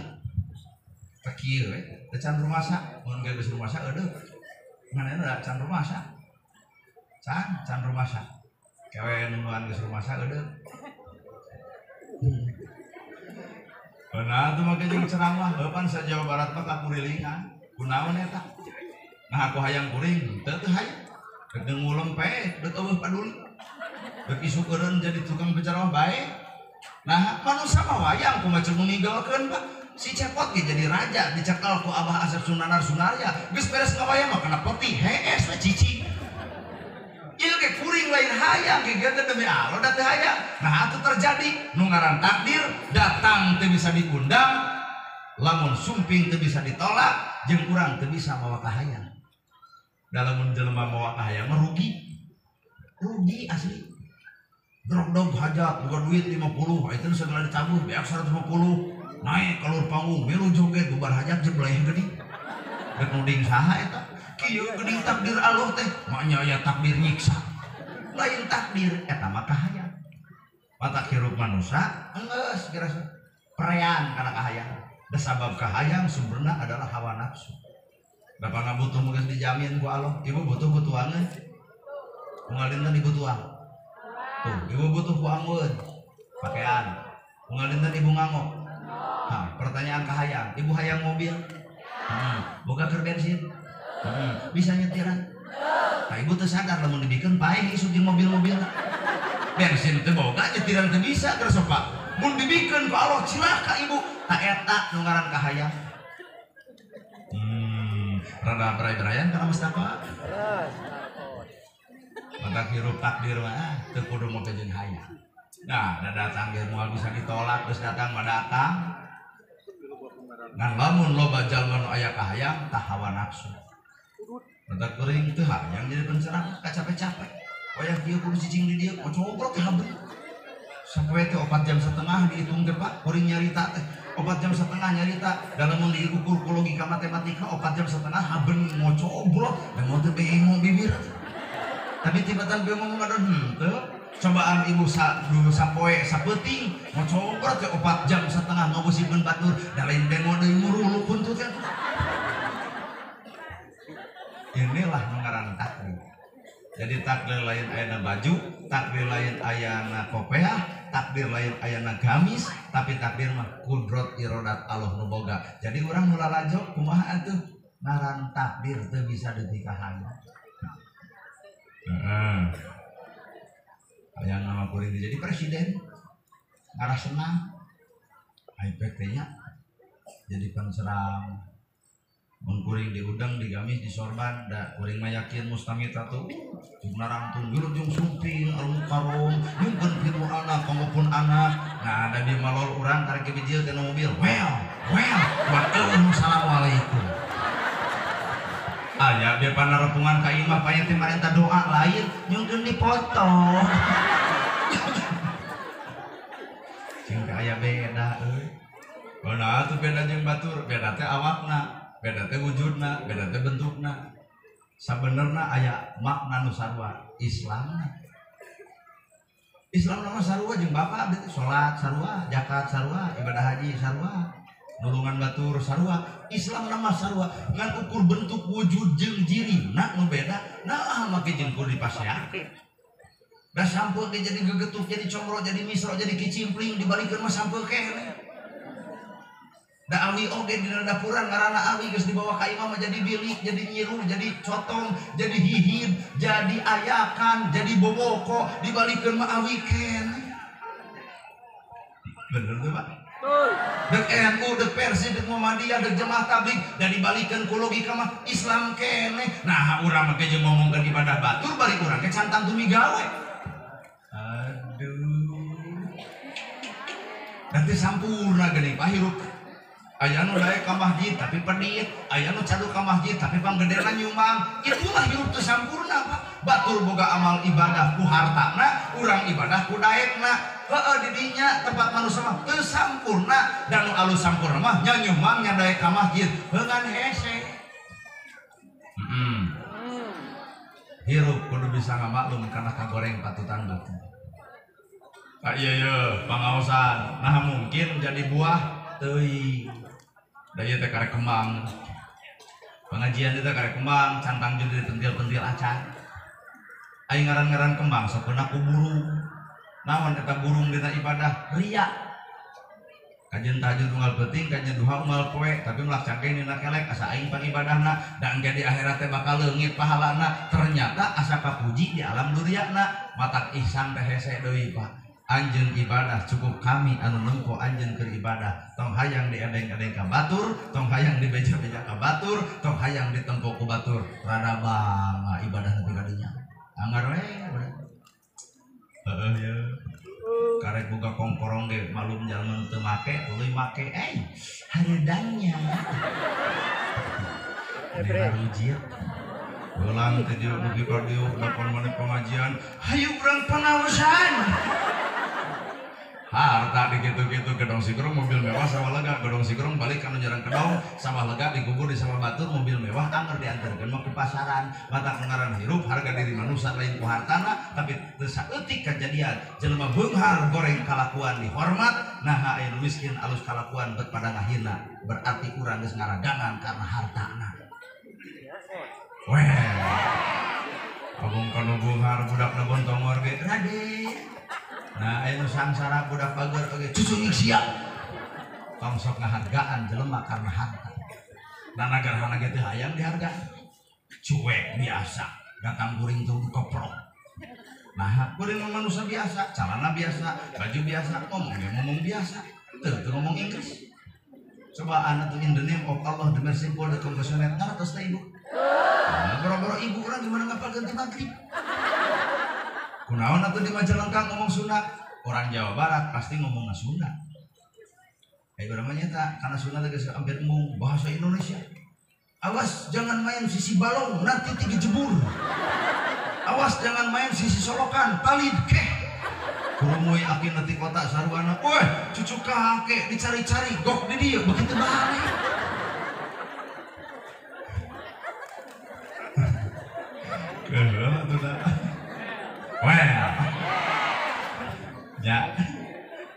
Teu kieu we, teu can rumasa, mun geus rumasa eueuh. Manehna da can rumasa. Can rumasa. Kewe nungguan geus rumasa eueuh. Nah, itu mah jeung ceramah, heuh sa Jawa Barat mah kakurilingan. Kunaon eta? Nah, aku hayang kuring, teu teu hayang. Rek ngulem pae, deuk eueuh paduli. Rek isuk eureun jadi tukang penceramah bae. Nah, manusa mah wayang kumaha ceuk ninggalkeun, Pak. Si Cepot ge jadi raja, dicekal ku Abah Asep Sunanar Sunarya. Geus beres ngawayang mah kana peti, hees we cicing. Ieu ge kuring lain hayang, ge teh demi Allah da teu hayang. Nah, atuh terjadi nu ngaran takdir datang teu bisa diundang, lamun sumping teu bisa ditolak, jeung urang teu bisa mawa kahayang. Da lamun jelema mawa kahayang mah rugi. Rugi asli. Drog-dog hajat, boga duit 50, itu segala ditabuh, beak 150, naik keluar panggung, milu joget, bubar hajat jebleh geuning. Rek nuding saha eta? Kieu geuning takdir Allah teh, maknya aya takdir nyiksa. Lain takdir eta mah kahayang. Matak hirup manusa enggeus geus prean kana kahayang. Da sabab kahayang sumberna adalah hawa nafsu. Da pangabutuh mah geus dijamin ku Allah, ibu butuh ku tuangeun. Unggal dinten ibu tuang. Tuh, ibu butuh ku anggeun pakaian. Unggal dinten ibu nganggo. Nah, pertanyaan kahayang, ibu hayang mobil? Boga keur bensin? Bisa nyetiran? Nah, ibu teu sadar lamun dibikeun paeh isuk jeung mobil-mobil. Bensin teu boga, nyetiran teu bisa keur sok Pak. Mun dibikeun ku Allah cilaka ibu. Ta eta nu ngaran kahayang. Rada berai-beraian kana Mustafa. Mata hirup takdir mah teu kudu make jeung hayang. Nah, da datang ge moal bisa ditolak, geus datang mah datang. Ngan lamun loba jalma nu aya kahayang tah hawa nafsu. Mata kuring teu hayang jadi pencerah kacape-cape. Wayah kieu kudu cicing di dieu, kocobrok teh habri. Sampai teh 4,5 jam dihitung teh Pak, kuring nyarita teh 4,5 jam nyarita. Dalam mun diukur ku logika matematika 4,5 jam haben ngocobrok, da mau teh bengong bibir. Tapi tiba-tiba bengong ngadon henteu. Cobaan ibu dulu sapoe sapeuting ngocobrok teh 4,5 jam ngabusikeun batur, da lain bengong deui muruluk huntut teh. Inilah nu ngaran takdir. Jadi takdir lain ayana baju, takdir lain ayana kopeah, takdir lain ayana gamis, tapi takdir mah kudrot irodat Allah nu boga. Jadi urang nu lalajo kumaha atuh? Ngaran takdir teu bisa dipikahayang. Heeh. Hayang nama kuring jadi presiden. Ngarah senang. Ai nya jadi penceram. Mun kuring diudang, digamis, disorban, da kuring mah yakin mustamita tuh jeung narangtung wilujeng sumping al mukarrom nyungkeun pitu anak pangopun anak. Nah, da dieu malor urang karek bijil tina mobil. Well, well, wa assalamualaikum. Aya bieu panarepungan ka imah paya teh marenta doa lain nyungkeun dipoto. Cing teh aya beda euy. Nah, tuh beda jeung batur, beda teh awakna. Beda teh wujudna, beda teh bentukna. Sabenerna aya makna nu sarua Islamna. Islam mah sarua jeung bapak abdi teh salat sarua, zakat sarua, ibadah haji sarua, nulungan batur sarua. Islam mah sarua ngan ukur bentuk wujud jeung jirina nu beda. Nah, make jeung kudu dipasean. Da sampeu ge jadi gegetuk, jadi comro, jadi misro, jadi kicimpling dibalikeun mah sampeu keneh. Da awi oge dina dapuran ngaranna awi geus dibawa ka imah mah jadi bilik, jadi nyiru, jadi cotong, jadi hihid, jadi ayakan, jadi boboko, dibalikeun mah awi keneh. Bener tuh, Pak? Betul. Dek NU, dek Persi, dek Muhammadiyah, dek jemaah tabligh, da dibalikeun ku logika mah Islam keneh. Nah, urang mah jeung ngomongkeun ibadah batur bari urang ge can tangtu migawe. Aduh. Nanti sampurna geuning Pak hirup. Aya nu daek ka masjid tapi pedit, aya nu cadu ka masjid tapi panggedena nyumbang. Itulah hirup teu sampurna, Pak. Batur boga amal ibadah ku hartana, urang ibadah ku daekna. Heueuh di dinya tempat manusia mah teu sampurna, dan nu alus sampurna mah nya nyumbang nya daek ka masjid, heungan hese. Hirup kudu bisa ngamaklum kana kagoreng patutan batur. Ah iya ye, pangaosan. Nah mungkin jadi buah teuing. Da ieu teh karek kembang. Pengajian teh karek kembang, cantang jeung dipentil-pentil acan. Ai ngaran-ngaran kembang sok kena ku burung. Naon eta burung dina ibadah? Ria. Kajian tahajud unggal peuting, kajian duha unggal poe, tapi melak cangkeng dina kelek asa aing pangibadahna, da engke di akhirat teh bakal leungit pahalana. Ternyata asa kapuji di alam duriana, matak ihsan teh hese deui, Pak. Anjeun ibadah cukup kami anu nempo anjeun keur ibadah. Tong hayang diedeng-edeng ka batur, tong hayang dibeja-beja ka batur, tong hayang ditempo ku batur. Rada bangga ibadah nepi ka dinya. Anggar we. Heeh ye. Karek boga kongkorong ge malum jalma teu make, tuluy make. Hareudangnya. Dirarujit. Ulang teh dieu dugi ka dieu dapon maneh pengajian, hayu urang pangaosan. Harta dikitu-kitu gedong sigrong mobil mewah sawah lega, gedong sigrong balik kanu jarang kedong sawah lega dikubur di sawah batur mobil mewah anger diantarkeun mah ku pasaran. Mata ngaran hirup harga diri manusia lain ku hartana, tapi teu saeutik kajadian jelema beunghar goreng kalakuan dihormat, naha aya nu miskin alus kalakuan bet pada ngahina, berarti urang geus ngaragangan karena hartana. Weh, abong kanu beunghar budakna bontongor ge rade. Nah, aya nu sangsara budak bager oge cucu sia. Tong sok ngahargaan jelema karena harta. Nah, nagarhana ge teu hayang dihargaan. Cuek biasa, datang kuring teu keprok. Nah, kuring mah manusia biasa, calana biasa, baju biasa, ngomong ge ngomong biasa, teu ngomong Inggris. Coba anak tuh in the name of Allah the merciful the compassionate ngartos teh ibu. Nah, boro-boro ibu urang gimana ngapal ganti magrib. Kunaon atuh di Majalengka ngomong Sunda, orang Jawa Barat pasti ngomongna Sunda. Kayak urang mah nyata, karena Sunda teh geus hampir embung bahasa Indonesia. Awas jangan main sisi balong nanti tiga jebur. Awas jangan main sisi solokan, palid keh. Kurumui aki nanti kota saruana, weh cucu kakek dicari-cari gok di dia begitu balik. Keheula tuh dah. Weh. Ya.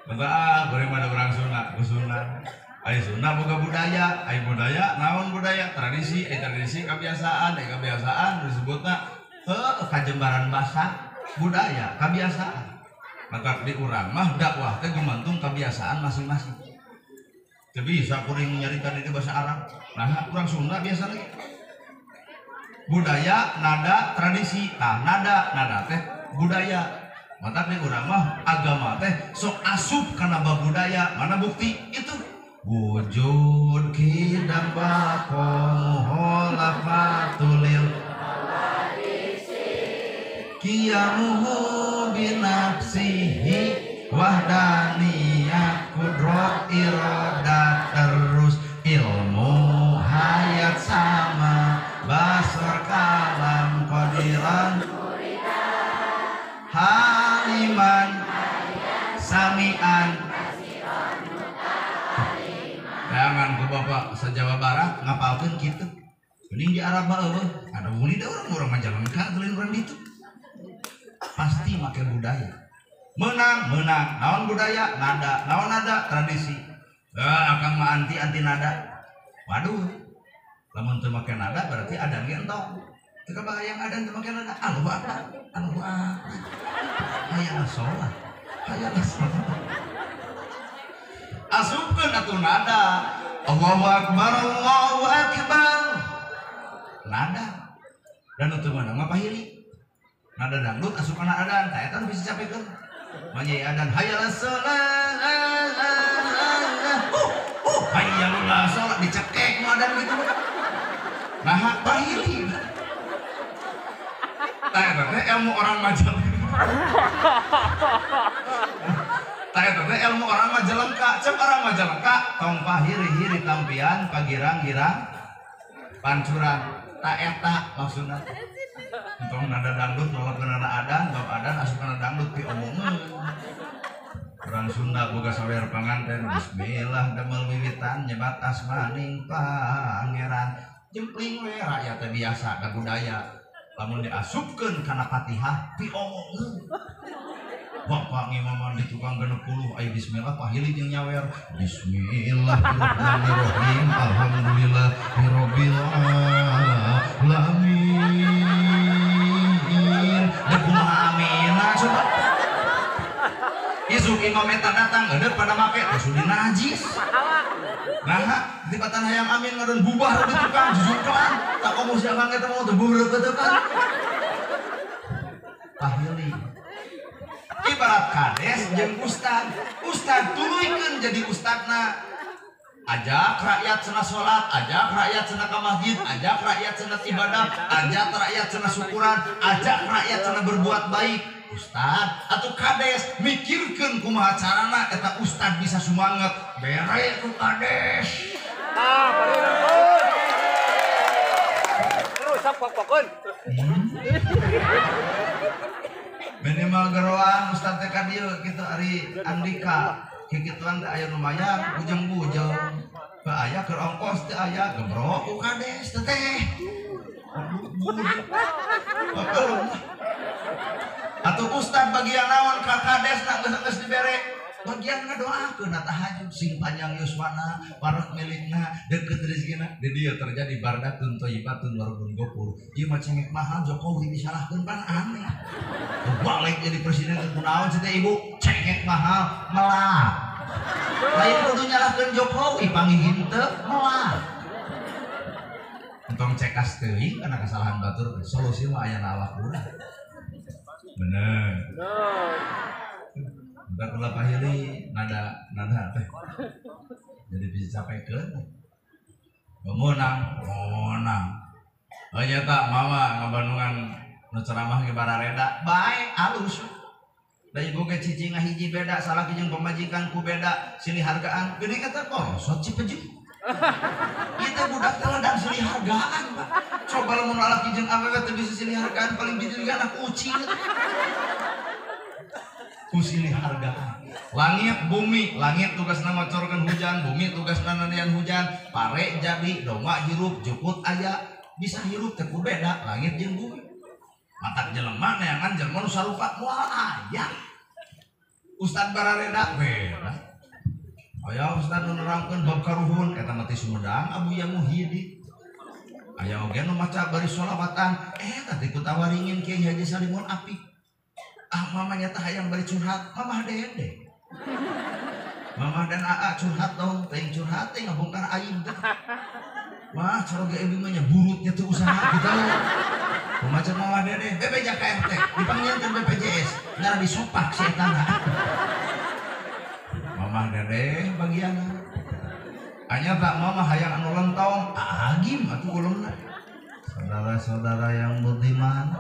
Bentar goreng ada orang Sunda, ku Sunda. Ai Sunda boga budaya, ai budaya naon budaya, tradisi, ai tradisi kebiasaan, ai kebiasaan disebutna heuh kajembaran basa budaya, kebiasaan. Maka di urang mah dakwah teh gumantung kebiasaan masing-masing. Teu bisa kuring nyarita di bahasa Arab. Nah, urang Sunda biasa lagi. Budaya, nada, tradisi. Nah, nada, nada teh budaya. Matak di urang mah agama teh sok asup kana bab budaya. Mana bukti? Itu wujud kidam baqo muhalafatulil qiyamuhu binafsihi wahdaniyat kudrot irodat terus ilmu hayat sama basar kalam qadiran haliman samian. Jangan ku bapak se-Jawa Barat ngapalkeun kitu. Mending di Arab mah eueuh, ada muli da urang Majalengka lain urang ditu. Pasti make budaya. Menang, menang. Naon budaya? Nada. Naon nada? Tradisi. Akang mah anti nada. Waduh. Lamun teu make nada berarti adan ge entong. Teu kabayang adan teu make nada. Allahu akbar. Allahu akbar. Hayang sholat. Hayang sholat. Asupkeun atuh nada. Allahu akbar, Allahu akbar. Nada. Dan untuk mana mah pahili. Nada dangdut asup kana adan, tah eta nu bisa capekeun. Manyai adan hayal shalah. Hayal shalah dicekek nu adan gitu. Nah, pahili. Tah eta teh ilmu orang Majalengka. Tah eta teh ilmu orang Majalengka, cek orang Majalengka tong pahiri-hiri tampian pagirang-girang pancuran. Tah eta maksudna. Entong nada dangdut nolak nada adan, bab adan asup kana dangdut piomongeun. Urang Sunda boga sawer panganten bismillah damel wiwitan nyebat asmaning pangeran. Jempling we rakyat teh biasa ka budaya. Lamun diasupkeun kana Fatihah piomongeun. Bapak ngimaman di tukang 60 ayo bismillah pahili jeung nyawer bismillahirrahmanirrahim alhamdulillahirabbil alamin. Da kumaha amina coba. Isuk imam eta datang eueuh pada make teh sudi najis. Nah, tibatan hayang amin ngadon bubar di tukang jujukan. Tak komo si akang eta mau teu bureuk teu kan. Pahili. Ibarat kades jeung ustad, ustad tuluykeun jadi ustadna. Ajak rakyat cenah salat, ajak rakyat cenah ka masjid, ajak rakyat cenah ibadah, ajak rakyat cenah syukuran, ajak rakyat cenah berbuat baik. Ustad atau kades mikirkeun kumaha carana eta ustad bisa sumanget. Bere ku kades. Ah, pareun. Terus sok pok-pokeun. Minimal geroan ustad teh ka dieu kitu ari Andika. Kikituan teh aya nu mayar bujeng-bujeng. Teu aya keur ongkos teu aya gebrok ku kades teh teh. Atuh ustad bagian naon ka kades na geus dibere bagian ngadoakeun tahajud sing panjang yuswana parek milikna deukeut rezekina. Di dieu terjadi bardatun thayyibatun warabun gofur. Ieu mah cengek mahal Jokowi disalahkeun pan aneh. Balik jadi presiden teh kunaon cenah ibu cengek mahal melak. Lain kudu nyalahkeun Jokowi panggih henteu melak. Entong cekas teuing kana kesalahan batur solusi mah aya na awak urang. Bener. Bentar ulah pahili nada nada teh. Jadi bisa capekeun. Meunang, meunang. Oh nya ta mama ngabandungan nu ceramah ge barareda, bae alus. Da ibu ge cicing ngahiji beda, salaki jeung pamajikan ku beda, silih hargaan. Geuning eta korosot cipeju. Ieu teh budak teh ladang silih hargaan, Pak. Coba lamun lalaki jeung awewe teu bisa silih hargaan paling bijil anak kucing. Ku silih hargaan. Langit bumi, langit tugasna ngocorkeun hujan, bumi tugasna nandian hujan, pare jadi, domba hirup, jukut aya, bisa hirup teh ku beda langit jeung bumi. Matak jelema neangan jelema nu sarupa moal aya. Ustad barareda beda. Aya ustad nu nerangkeun bab karuhun eta mah ti Sumedang Abuya Muhyiddin. Aya oge nu maca bari sholawatan eta teh ku tawaringin Kiai Haji Salimun Apik. Ah mamanya teh hayang bari curhat, mamah dede. Mama dan AA curhat dong, teuing curhat teh ngabongkar aib teh. Wah, caroge ibu mah nya burutnya tuh usaha gitu. Kumaha mama dede, BPJS KRT, dipanggilkeun BPJS, ngarah disopak si eta. Mama dede bagianna. Anya tak mama hayang anu lentong, agim atuh ulunna. Saudara-saudara yang budiman,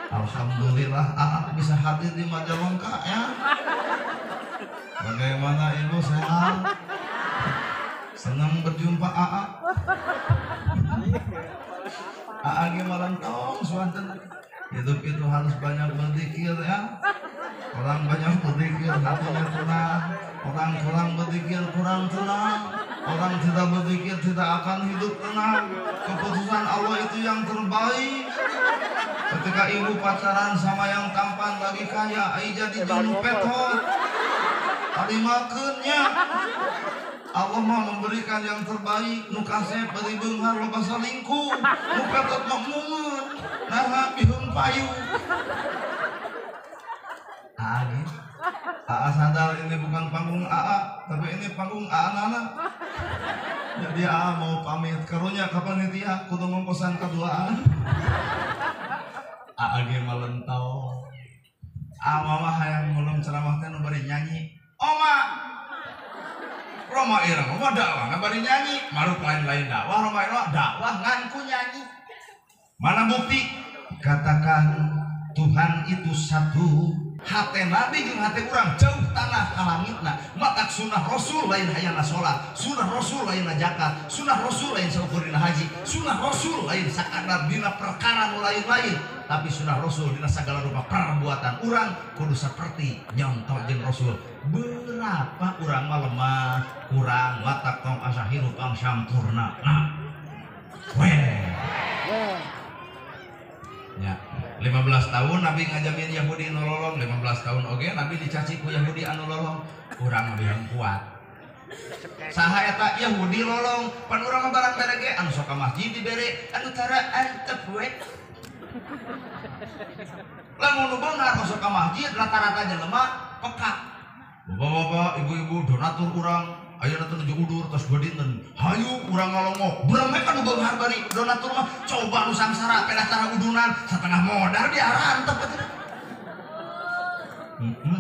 alhamdulillah AA bisa hadir di Majalengka ya. Bagaimana ibu sehat? Senang berjumpa AA. AA gimana tong suanten. Hidup itu harus banyak berzikir ya. Orang banyak berzikir hatinya tenang. Orang kurang berzikir kurang tenang. Orang tidak berzikir tidak akan hidup tenang. Keputusan Allah itu yang terbaik. Ketika ibu pacaran sama yang tampan lagi kaya, ai jadi jenuh petot. Tarimakeunnya. Allah mah memberikan yang terbaik. Nu kasep bari beunghar loba salingkuh, nu petot mah mungeun, naha biheung payu. AA AA sadar ini bukan panggung AA, tapi ini panggung AA Nana. Jadi AA mau pamit karunya ka panitia kudu ngongkosan kaduaan. AA ge malentau. AA mah hayang mulung ceramah teh nu bari nyanyi. Oma Roma Irama mah dakwah ngan bari nyanyi, maruk lain-lain dakwah Roma Irama dakwah ngan ku nyanyi. Mana bukti? Katakan Tuhan itu satu. Hate Nabi jeung hate urang jauh tanah ka langitna. Matak sunah Rasul lain hayana salat, sunah Rasul lain zakat, sunah Rasul lain saukur dina haji, sunah Rasul lain sakadar dina perkara nu lain-lain, tapi sunah Rasul dina sagala rupa perbuatan urang kudu saperti nyontoh jeung Rasul. Berapa urang mah lemah, kurang, watak tong asa hirup ang sampurna. Nah. Weh. Ya, 15 tahun Nabi ngajamin Yahudi anu lolong, 15 tahun oge Nabi dicaci ku Yahudi anu lolong, urang lebih kuat. Saha eta Yahudi lolong, pan urang mah barang bere ge anu sok ka masjid dibere, anu tara antep we. Lamun nu beunghar masuk ka masjid rata-rata jelema peka. Bapak-bapak, ibu-ibu donatur urang ayeuna teh nuju udur tos dua dinten. Hayu urang ngalongok. Bereme kan nu beunghar bari donatur mah coba nu sangsara pedah tara udunan satengah modar diarantep atuh.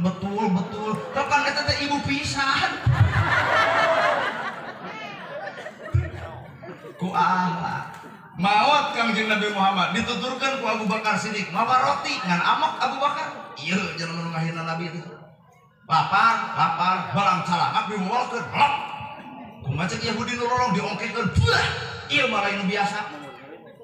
Betul betul. Kapan eta teh ibu pisan. Ku Allah. Maot Kangjeng Nabi Muhammad dituturkeun ku Abu Bakar Siddiq, mawa roti ngan amok Abu Bakar. Ieu jelema nu ngahina Nabi itu. Lapar, lapar, balang calamak dimualkeun, lok. Kumaha cek Yahudi nu lolong diongkekeun, buah. Ieu mah lain nu biasa.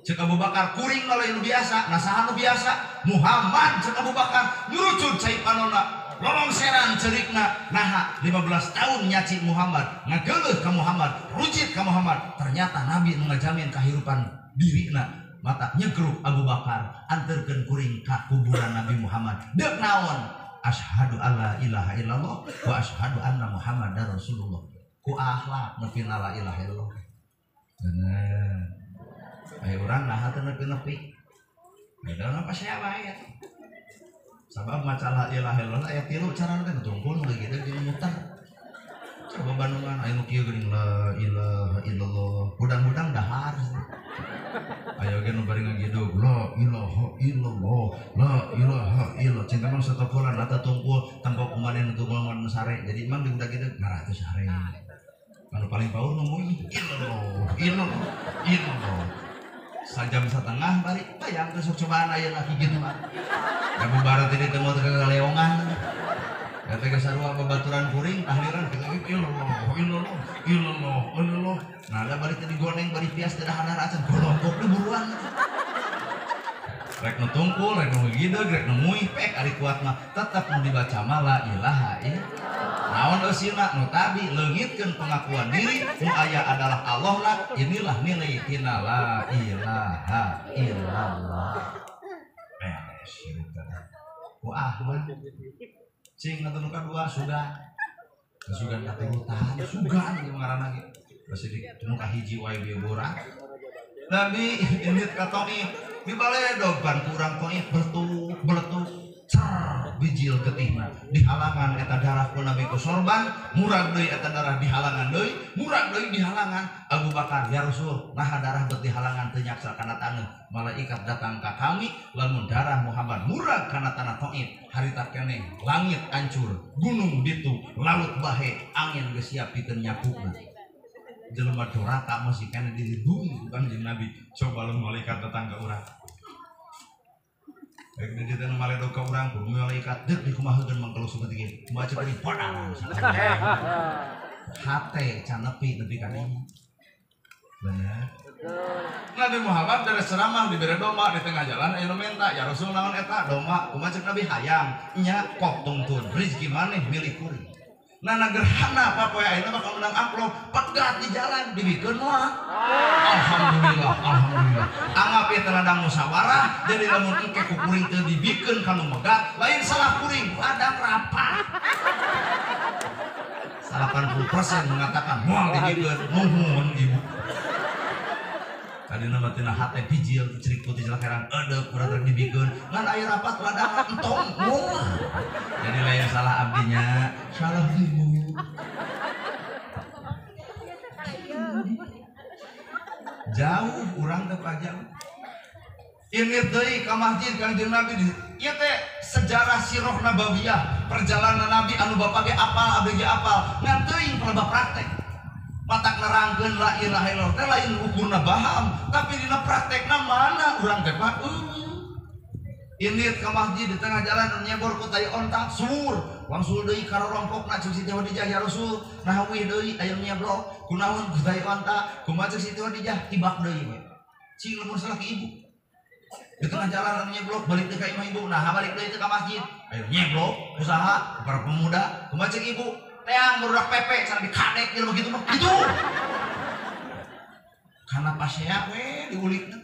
Cek Abu Bakar kuring mah lain nu biasa, nasaha nu biasa. Muhammad cek Abu Bakar nyurucud cai panona, lolongseran cerikna. Naha 15 tahun nyaci Muhammad, ngageuleuh ka Muhammad, rujit ka Muhammad. Ternyata Nabi nu ngajamin kahirupan dirina. Mata nyegruk Abu Bakar anterkeun kuring ka kuburan Nabi Muhammad. Deuk naon? Asyhadu alla ilaha illallah wa asyhadu anna Muhammadar Rasulullah. Ku akhlak nepi la ilaha illallah. Bener. Ayo urang naha teu nepi-nepi. Beda apa sia bae. Sabab maca la ilaha illallah aya tilu carana teh tungkul nu kitu jeung muter. Coba Bandungan aya nu kieu geuning la ilaha illallah. Hudang-hudang dahar. Ayo ge nu bari ngagidug la ilaha illallah la ilaha illallah. Cinta mah satokolan ata tungkul tangkok kumaha nu tungkul nu sare. Jadi imam di udah kitu ngarah teh sare. Anu paling paur nu muy illallah illallah illallah. Sajam setengah bari bayang teh sok cobaan ayeuna kitu mah. Da bubar teh ditemu teh kaleongan. Eta geus sarua babaturan kuring tahlilan kitu illallah illallah illallah illallah. Nah, da bari teh digoneng bari pias teh dahar acan golombok deui buruan. Rek nu tungkul, rek nu ngegideg, rek nu muih pek ari kuat mah tetep nu dibaca mah la ilaha illallah. Naon eusina nu tadi leungitkeun pengakuan diri nu aya adalah Allah lah, inilah nilai tina la ilaha illallah. Beres cerita. Ku ahmad cing atuh nu kadua sugan. Sugan katurutan, sugan ieu ngaranna ge. Basi nu kahiji wae bieu borak. Nabi indit ka Thaif, dibaledog ban ku urang Thaif beletuk, beletuk, cer. bijil getihna dihalangan eta darah ku Nabi ku sorban murag deui eta darah dihalangan deui murag deui dihalangan. Abu Bakar ya Rasul naha darah bet dihalangan teu nyaksa kana taneuh. Malaikat datang ka kami lamun darah Muhammad murag kana tanah Taif harita keneh langit hancur gunung bitu laut bahe angin geus siap pikeun nyapukna. Jelema doraka masih keneh dilindungi ku Kanjeng Nabi. Coba lamun malaikat datang ka urang rek di dieu teh nu maledog ka urang ku malaikat deuk dikumahakeun mangkeluk seperti kieu kumaha ceuk ieu podang hate can nepi nepi ka dinya. Bener. Nabi Muhammad dari ceramah dibere domba di tengah jalan aya nu menta ya Rasul naon eta domba kumaha ceuk Nabi hayang nya kok tungtun rezeki maneh milik kuring. Nana gerhana papoe ayeuna bakal menang amplop pegat di jalan dibikeun moal. Alhamdulillah alhamdulillah. Anggap ieu teh ladang musyawarah jadi lamun engke ku kuring teu dibikeun ka nu megat lain salah kuring ladang rapat. 80% mengatakan moal dibikeun nuhun ibu. Tadi nama tina hate bijil cerik putih jelakeran eudeup urang rek dibikeun ngan aya rapat ladang entong moal. Jadi lain salah abdinya, salah ibu. Jauh urang teh jauh. Ini deui ka masjid Kangjeng Nabi ieu teh sejarah sirah nabawiyah, perjalanan Nabi anu bapak ge apal abdi ge apal, ngan teuing pelebah praktek. Matak nerangkeun la ilaha illallah teh lain ukurna baham, tapi dina praktekna mana urang teh Pak? Ini ke masjid di tengah jalan nyebor ku tai onta suwur wangsul deui ka rorompokna ceuk Siti Khadijah ya Rasul nah wih deui aya nyeblok kunaon ku tai onta kumaha ceuk Siti Khadijah tibak deui we cing lamun salah ke ibu di tengah jalan nyeblok balik deui ka imah ibu nah balik deui ka masjid aya nyeblok usaha para pemuda kumaha ceuk ibu teang barudak pepe cara dikadek jelema kitu mah kitu kana pasea we diulikna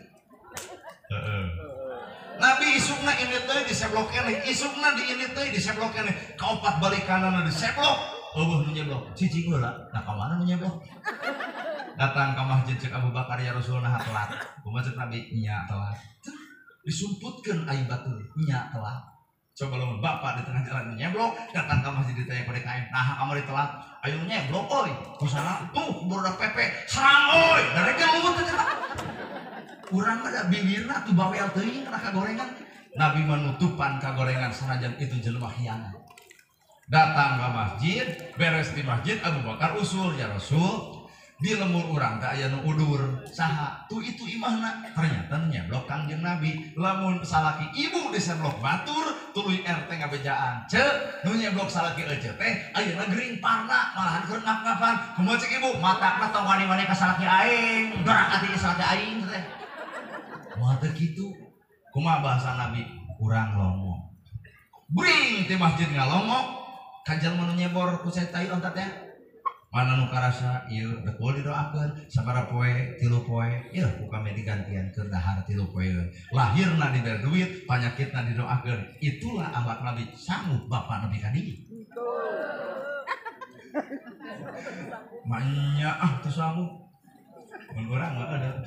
heeh. Nabi isukna ini teh diseblok keneh, isukna di ini teh diseblok keneh, kaopat balik kanan diseblok, eueuh nu nyeblok, cicing heula, nah ka mana nu nyeblok? Datang ka masjid ceuk Abu Bakar ya Rasul nah telat. Kumaha ceuk Nabi nya telat. Disumputkeun ai batur nya telat. Coba lamun bapak di tengah jalan nyeblok, datang ka masjid ditanya ku DKM, nah kamari telat, ayo nyeblok euy, kusana tuh barudak pepe, serang euy, darekeun leuweut teh. Urang mah da bibirna tuh bawel teuing kana kagorengan. Nabi menutupan kagorengan sanajan itu jelema hianat. Datang ke masjid, beres di masjid Abu Bakar usul ya Rasul, di lemur urang teh aya nu udur saha tuh itu imahna ternyata nyeblok Kangjeng Nabi. Lamun salaki ibu diseblok batur tuluy RT ngabejaan ceuk nu nyeblok salaki ece teh ayeuna gering parna malahan keur ngap-ngapan kumaha ceuk ibu matakna tong wani-wani ka salaki aing doraka ti salaki aing teh. Moal teu kitu. Kumaha bahasa Nabi? Urang lomo. Bring ti masjid ngalongo ka jalma nu nyebor ku tai onta teh. Mana nu karasa ieu dek boleh didoakeun sabaraha poe 3 poe ieu ku kami digantian keur dahar 3 poe. Lahirna dibere duit, panyakitna didoakeun. Itulah akhlak Nabi sanggup bapak Nabi ka dieu. Manya ah teu sanggup. Mun urang mah ada.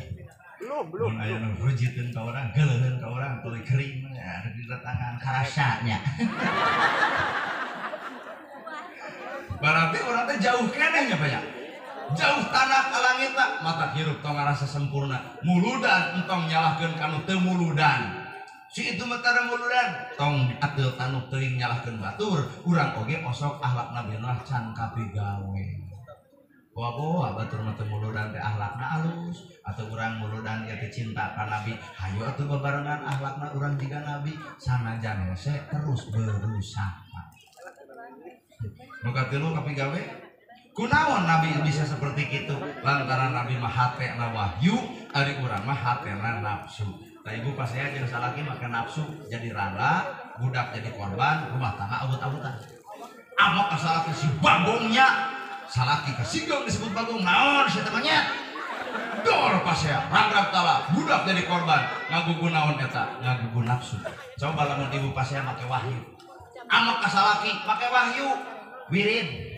Belum. Mun aya nu rujiteun ka urang, geuleuheun ka urang, tuluy kering ya didatangan karasa nya. Berarti urang teh jauh keneh nya banyak. Jauh tanah ka langitna, mata hirup tong ngarasa sempurna. Muludan entong nyalahkeun ka nu teu muludan. Si itu mah tara muludan, tong ateul tanu teuing nyalahkeun batur, urang oge osok akhlak Nabi Nuh can kapigawe. Boa-boa batur mah teu muludan teh akhlakna alus atau urang muludan ieu teh cinta ka Nabi. Hayu atuh babarengan akhlakna urang jiga Nabi sanajan hese terus berusaha. Nu katilu kapigawe kunaon Nabi bisa seperti kitu lantaran Nabi mah hatena wahyu ari urang mah hatena nafsu. Tah ibu pasea jeung salaki make nafsu jadi rala, budak jadi korban, rumah tangga abut-abutan. Amok ka salaki si bagongnya. Salaki kasigong disebut bagong naon si temannya dor pasea ranggrang tala budak jadi korban ngagugu naon eta ngagugu nafsu. Coba lamun ibu pasea make wahyu amok ka salaki make wahyu wirid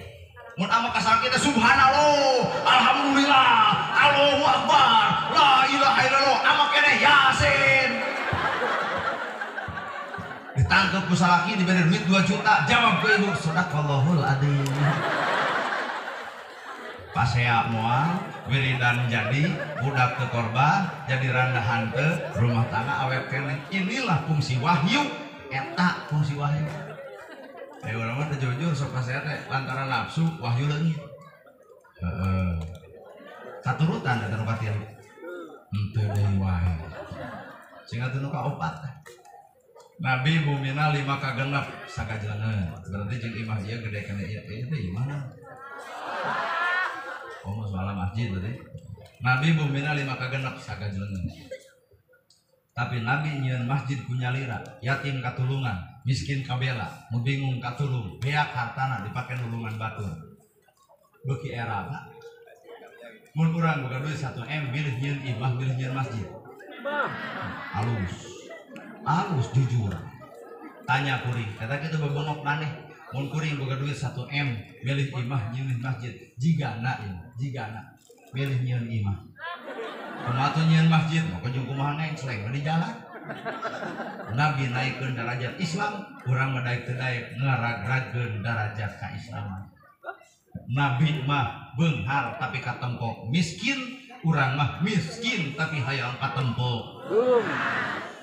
mun amok ka salaki teh subhanallah alhamdulillah Allahu akbar la ilaha illallah amok keneh yasin. Di Ditangkep ku salaki diberi duit 2 juta, jawab ke ibu, sadaqallahul adzim. Pasea moal, wiridan jadi, budak teu korban, jadi randa hanteu, rumah tangga awet keneh. Inilah fungsi wahyu, eta fungsi wahyu. Ayo urang mah teu jujur sok pasea teh lantaran nafsu wahyu leungit. Heeh. Katurutan eta nu katilu. Henteu deui wae. Sing atuh nu kaopat teh. Nabi bumina 5 kagenep sakajeungeun. Berarti jeung imah ieu gede keneh ieu. Ieu teh imah. Oh, masalah masjid berarti. Nabi bumina 5 kagenep sakajeungeun. Tapi Nabi nyieun masjid ku nyalira, yatim katulungan, miskin kabela, nu bingung katulung, beak hartana dipake nulungan batur. Beuki era Pak. Mun urang boga duit 1 M bilih nyieun imah, bilih nyieun masjid. Halus. Halus jujur. Tanya kuring, eta kitu bebengok maneh. Mun kuring boga duit 1 M milih imah nyieun masjid, jigana ieu, jigana milih nyieun imah. Kumaha tuh nyieun masjid, maka jeung kumaha nengsleng di jalan. Nabi naikkeun darajat Islam, urang mah daek teu daek ngaragragkeun darajat kaislaman. Nabi mah beunghar tapi katempo miskin, urang mah miskin tapi hayang katempo.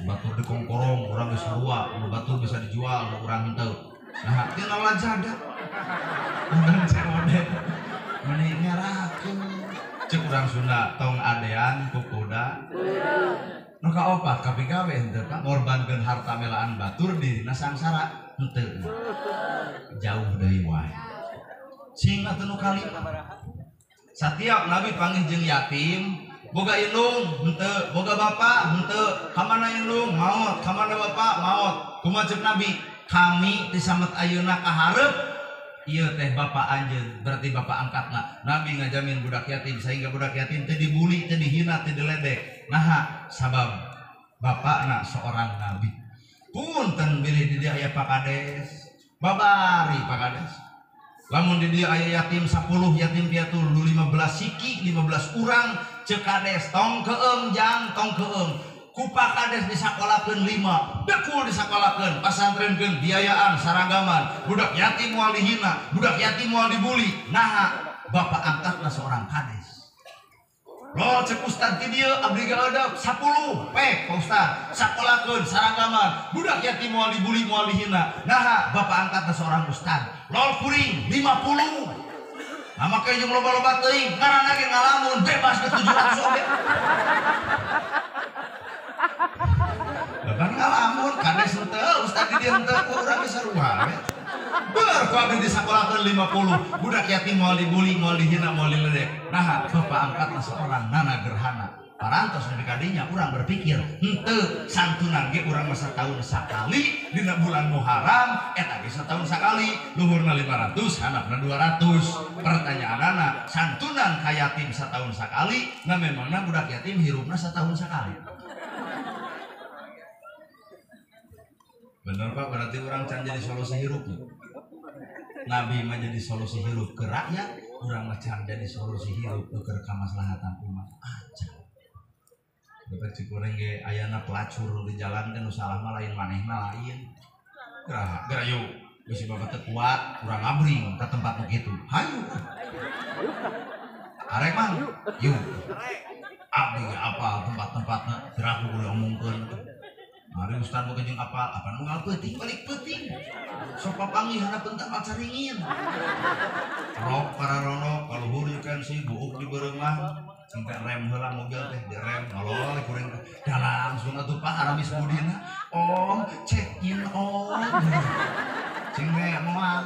Batur dikongkorong, urang geus sarua, nu batur bisa dijual, nu urang henteu. Nah, tina lajada. Urang COD. Meni ngerakeun. Cek urang Sunda tong adean ku kuda. Nu kaopat kapigawe henteu Pak, ngorbankeun harta melaan batur dirina sangsara henteu. Jauh deui wae. Sing atuh nu kalima. Satiap Nabi panggih jeung yatim, boga indung henteu, boga bapak henteu, ka mana indung maot, ka mana bapak maot. Kumaha ceuk Nabi? Kami disamet ayeuna ka hareup ieu teh bapak anjeun, berarti bapak angkatna. Nabi ngajamin budak yatim sehingga budak yatim teu dibuli, teu dihina, teu diledek. Naha sabab bapakna seorang nabi. Punten bilih di dieu aya Pak Kades, babari Pak Kades. Lamun di dieu aya yatim 10, yatim piatu 15 siki, 15 urang, ceuk Kades tong keung jang, tong keung. Ku Pak Kades disakolakeun 5, dekul disakolakeun, pasantrenkeun, biayaan, saragaman, budak yatim moal dihina, budak yatim moal dibuli. Naha bapak angkatna seorang kades. Lol cek ustad ti dieu abdi gaeudeup 10 pek Pak Ustad, sakolakeun, saragaman, budak yatim moal dibuli, moal dihina. Naha bapak angkatna seorang ustad. Lol kuring 50. Nah make jeung loba-loba teuing, ngaranna ge ngalamun bebas ke 700 oge. Bahkan ngalamun kades henteu, ustad di dieu henteu, urang geus sarua we. Ber ku abdi disakolakeun 50, budak yatim moal dibuli, moal dihina, moal diledek. Naha bapak angkatna seorang nana gerhana. Parantos nepi ka dinya urang berpikir, henteu santunan ge urang mah satahun sakali dina bulan Muharram, eta ge satahun sakali, luhurna 500, handapna 200. Pertanyaanana, santunan ka yatim satahun sakali, nah memangna budak yatim hirupna satahun sakali. Bener Pak, berarti orang can jadi solusi hirup. Nabi mah jadi solusi hirup ke rakyat, urang mah can jadi solusi hirup ke kamaslahatan umat. Aja. Bapak cik urang ge ayana pelacur di jalan teh nu salah mah lain manehna lain. Geura, geura yuk. Bisi bapak teu kuat, urang ngabring ka tempat nu kitu. Hayu. Arek mah, yuk. Abdi ge apal tempat-tempatna, piraku kudu omongkeun. Mari ustad boga jeung apal, apa nu ngal peuting balik peuting. Sok papanggih hanapeun tambah caringin. Rok para ronok kaluhur you can see buuk di beureumah. Sampai rem heula mobil teh direm ngalol kuring teh. Da langsung atuh Pak aramis budina. Om check in om. Cing we moal.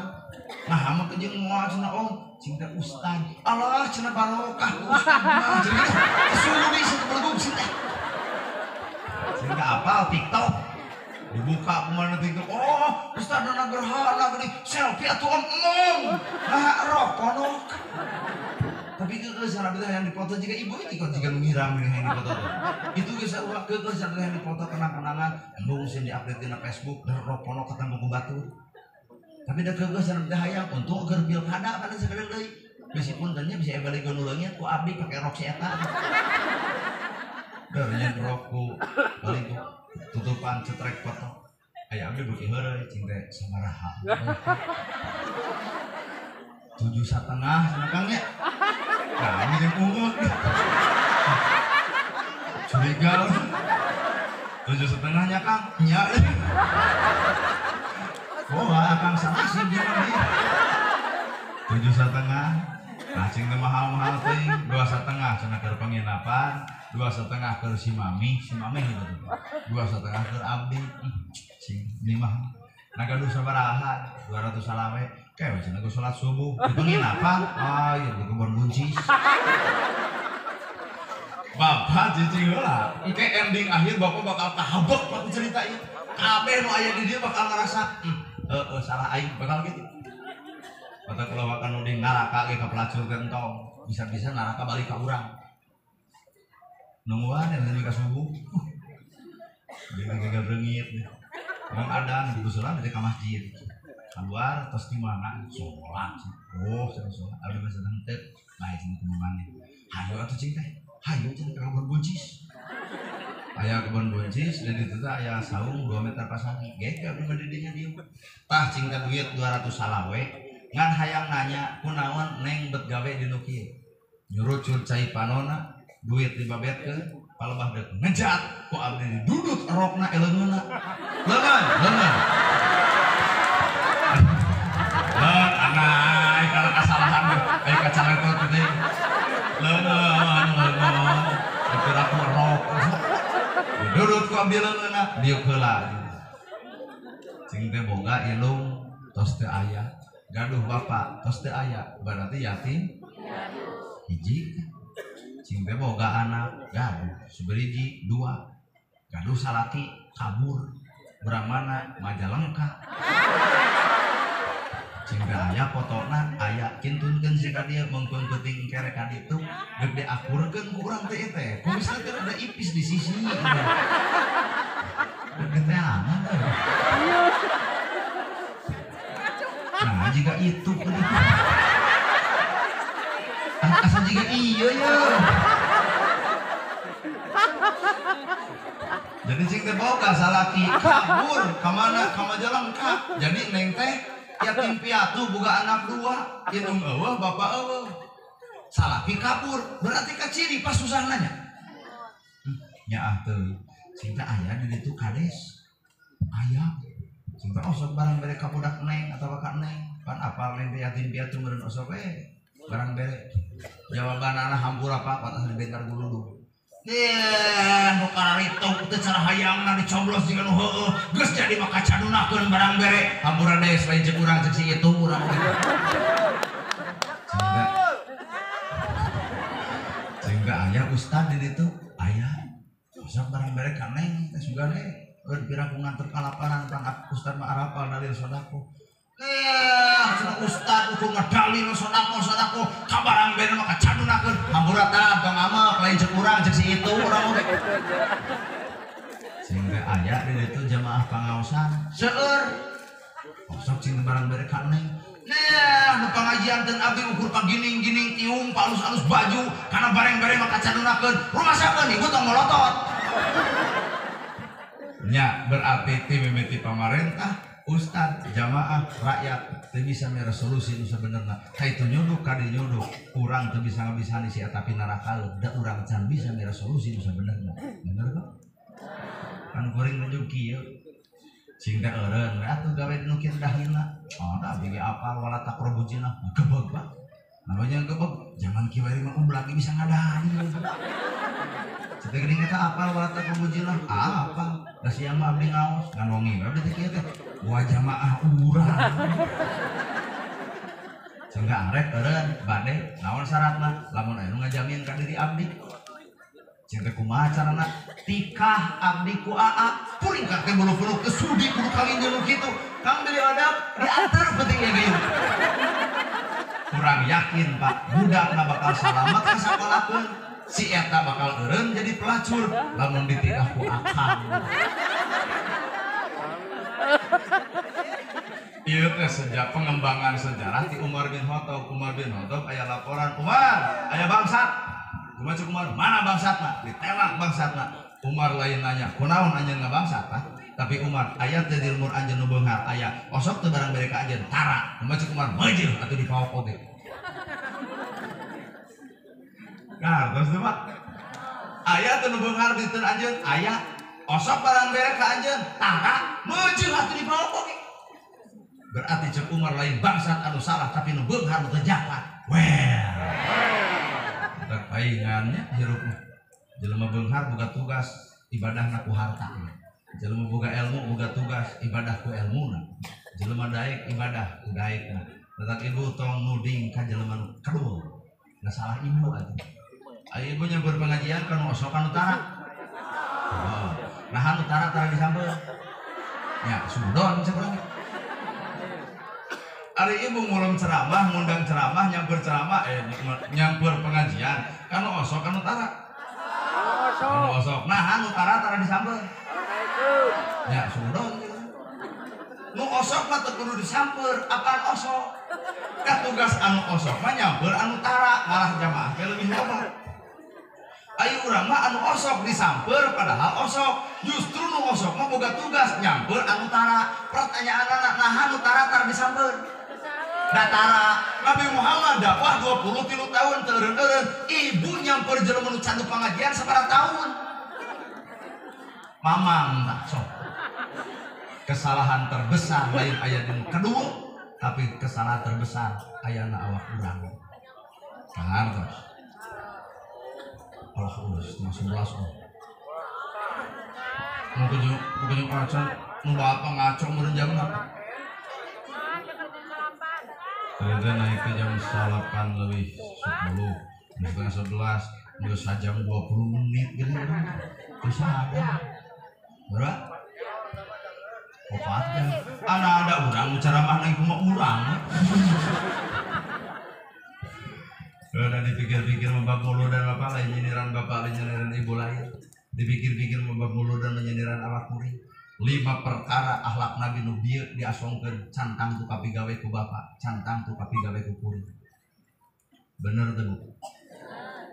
Nah mah jeung moal cenah om, cing teh ustad. Alah cenah barokah ustad mah. Cenah kesuruh deui sabelegug sih teh. Sehingga apal TikTok dibuka kemana TikTok, oh Ustaz Nana Gerhana gini selfie atau om emong nah rokonok. Tapi ke sana kita yang dipoto jika ibu itu kok jika ngiram ini yang dipoto itu bisa ulah ke sana yang dipoto kenang-kenangan embung sih diupdate di Facebook dan rokonok ketemu ku batu. Tapi dah ke sana kita hayang untuk agar pilkada pada sekarang deui meskipun tanya bisa balik ke nulangnya ku abdi pakai rok si eta. Darnya rokku balik tutupan cetrek foto. Aya abdi beuki heureuy cing teh sabaraha. 7,5 cenah Kang nya. Nah, ini jeung ungut. Curiga. 7,5 nya Kang. Nya. Oh, akang sanasib dia mah. 7,5. Nah, cing teh mahal-mahal teuing, 2,5 cenah keur penginapan, 2,5 keur si mami gitu. 2,5 keur abdi. Cing ini mah. Nah gaduh sabaraha? 200 salawe. Kewe cenah geus salat subuh di penginapan. Ah, ieu di kebon buncis. Bapak cicing heula. Engke ending akhir bapak bakal kahabek waktu cerita ieu. Kabeh nu aya di dieu bakal ngarasa, heeh salah aing bakal gitu. Mata kula wakan nu di neraka ge ka pelacur teh entong, bisa-bisa neraka balik ka urang. Nungguan yang ka subuh. Dia gagal reungit. Emang adan kudu salat di ka masjid. Keluar tos di mana? Salat. Oh, salat salat. Abdi mah sedang teu. Bae cenah kumaha. Hayu atuh cing teh. Hayu cenah ka kebon buncis. Aya kebon buncis dan itu teh aya saung 2 meter pasagi. Ge abdi mah di dinya dieu. Tah cing teh duit 200 salawe. Ngan hayang nanya kunaon neng bet gawe di nu kieu. Nyurucur cai panona, duit dibabetkeun, palebah deuk ngejat ku abdi didudut rokna eleungeunna. Leungeun, leungeun. Leungeun anai kana kasalahan aya kacaletot teh. Leungeun, leungeun. Dipira ku rok. Didudut ku abdi leungeunna, diuk heula. Cing teh boga ilung tos teu aya. Gaduh bapak tos teu aya, berarti yatim hiji. Cing teh boga anak gaduh seberiji 2, gaduh salaki kabur urang mana Majalengka. Cing teh aya fotona aya kintunkeun si ka dieu mengkeun peuting kere ka ditu geus diakurkeun ku urang teh teh kumisna teh rada ipis di sisi geus teh aman teh. Nah, jika itu asa jika iya ya. Jadi cing teh boga salaki kabur ka mana ka Majalengka. Jadi neng teh yatim piatu boga anak 2, indung eueuh bapak eueuh. Salaki kabur, berarti kaciri pas susah nanya. Nyaah teuing. Cing teh aya di ditu kades. Aya. Cing teh osok barang bere ka budak neng atawa ka neng. Pan apal neng teh yatim piatu meureun osok we barang bere. Jawabanana hampura Pak, patas dibentar guludug. Deh, nu kararitu teh cara hayangna dicoblos jiga nu heueuh. Geus jadi mah kacadunakeun barang bere. Hampura deui lain ceuk urang ceuk si itu urang. Cing teh aya ustad di ditu, aya. Osok barang bere ka neng teh sugane eueuh pira ku nganter kalaparan pan ustad mah arapal dalil sedekah. Cenah ustad ukur ngadalil sedekah ka barang bere mah kacadunakeun. Hampura tah tong amek lain ceuk urang ceuk si itu urang oge. Cing teh aya di ditu jamaah pangaosan seueur. Osok cing barang bere ka neng. Nah, nu pangajian teu abdi ukur pagining-gining tiung palus-alus baju kana bareng-bareng mah kacadunakeun. Rumasakeun ibu tong molotot. Nya berarti ti mimiti pamarentah, ustad, jamaah, rakyat teu bisa mere solusi nu sabenerna. Ka itu nyuduk ka dieu nyuduk, urang teu bisa ngabisani si eta pinaraka, da urang can bisa mere solusi nu sabenerna. Bener kok? Kan kuring nunjuk kieu. Cing teh eureun we atuh gawe nu kieu dahina. Oh, da abdi ge apal wala taqrabu zina. Gebeg Pak. Namanya gebeg, jangan kieu wae mah ublak bisa ngadani. Cek geuning eta apal wala taqrabu zina. Ah, apal. Da siang mah abdi ngaos, ngan wengi we abdi teh kieu teh. Wah jamaah urang. Sehingga arek eureun bade naon syaratna lamun aya nu ngajamin ka diri abdi. Cing teh kumaha carana tikah abdi ku aa puring ka teh bulu-bulu kesudi kudu kawin jeung nu kitu. Kang beli adab diantar penting ieu geuh. Kurang yakin Pak, budakna bakal salamet ka sakolakeun. Si eta bakal eureun jadi pelacur lamun ditikah ku akang. Ieu teh sejak pengembangan sejarah ti Umar bin Khattab. Umar bin Khattab aya laporan, Umar, aya bangsat. Kumaha cek Umar? Mana bangsatna? Ditewak bangsatna. Umar lain nanya, kunaon anjeun ngabangsat tah? Tapi Umar aya teu di lembur anjeun nu beunghar aya. Osok teu barang bere ka anjeun tara. Kumaha cek Umar meujeuh atuh dipaok oge. Nah, terus teu Pak. Aya teu nu beunghar di teu anjeun aya. Osok barang bere ka anjeun tara meujeuh atuh dipaok oge. Berarti cek Umar lain bangsat anu salah tapi nu beunghar nu teu japat. Well. Tak paingannya hirup mah. Jelema beunghar boga tugas ibadahna ku harta. Jelema boga ilmu boga tugas ibadah ku ilmuna. Jelema daek ibadah ku daekna. Tatak ibu tong nuding ka jelema nu kedua. Nggak salah ibu atuh. Ayo ibu nyamper pengajian kan osok kan utara. Oh. Nah utara tara disamper. Ya sudon cek urang. Ari ibu ngulum ceramah, ngundang ceramah, nyamper ceramah, nyamper pengajian kan osok kan utara. Anu osok. Nah, anu tara tara disamper. Ya, sudon gitu. Nu osok mah teu kudu disamper, apaan osok? Ka tugas anu osok mah nyamper anu tara, malah jamaah ge leuwih loba. Ayo urang mah anu osok disamper padahal osok. Justru nu osok mah boga tugas nyamper anu tara. Pertanyaanna nah anu tara tara disamper. Datara Nabi Muhammad dakwah 23 tahun teu eureun-eureun, ibu nyamper jelema nu candu pangajian sabaraha tahun. Mamang tah sok. Kesalahan terbesar lain aya di nu kedua, tapi kesalahan terbesar ayana awak urang. Kahartos. Allah geus 10:30. Mun kuju acan nu bapak ngaco meureun jamna. Ternyata naik ke jam 8:10, 10:30, geus sajam 20 menit geuning. Geus ada. Berapa? 4 jam. Ana ada urang ceramah nang kumaha urang. Udah dipikir-pikir mah bab dan bapak lain nyinyiran bapak lain nyinyiran ibu lain. Dipikir-pikir mah bab dan menyinyiran awak kuring. 5 perkara akhlak Nabi nu bieu diasongkeun cantang tu kapigawe ku bapak, cantang tu kapigawe ku kuring. Bener teu Bu?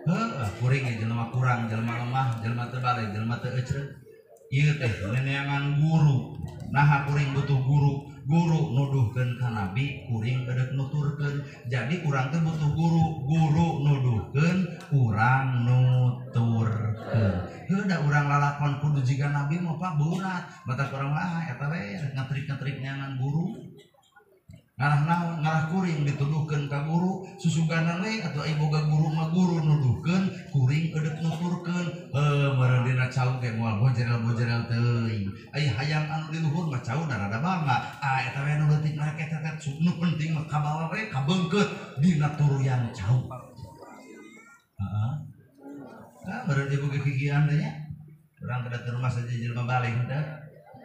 Heuh, kuring ge jelema kurang, jelema lemah, jelema teu balik, jelema teu ecreut. Ieu teh neneangan guru. Naha kuring butuh guru, guru nuduhkeun ka Nabi, kuring eudeuk nuturkeun. Jadi urang teh butuh guru, guru nuduhkeun, urang nuturkeun. Heuh da urang lalakon kudu jiga Nabi mah Pak berat. Batak urang mah eta we ngetrik-ngetrik neangan guru. Ngarah naon, ngarah kuring dituduhkeun ka guru, susuganan we atuh ai boga guru mah guru nuduhkeun, kuring eudeuk nuturkeun. Heuh meureun dina cau ge moal bojerel-bojerel teuing. Ai hayang anu di luhur mah cau da rada bangga. Ah eta we nu leutik mah eta teh nu penting mah kabawa we kabeungkeut dina turuyan cau. Heeh. Nah, meureun ibu ge kikian teh nya. Urang teh rumah saja jelema balik henteu.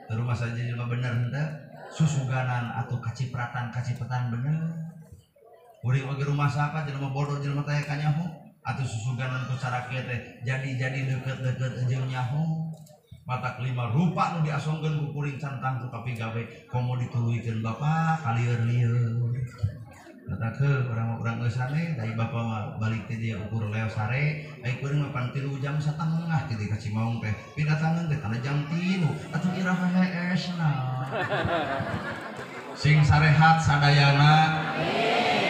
Teu rumah saja jelema bener henteu. Susuganan atau kacipratan kacipratan bener. Kuring oge rumah sapa jelema bodoh jelema teh kanyaho atau susuganan ku cara kieu teh jadi-jadi deukeut-deukeut jeung nyaho. Matak 5 rupa nu diasongkeun ku kuring cantang ku kapigawe komo dituluykeun bapak kalieur-lieur. Kata ke orang-orang eusane dari bapak mah balik teh dia ukur leo sare ai kuring mah pan 3 jam satengah kitu ka Cimaung teh pidatangan teh kana jam 3 atuh iraha heesna. Sing sarehat sadayana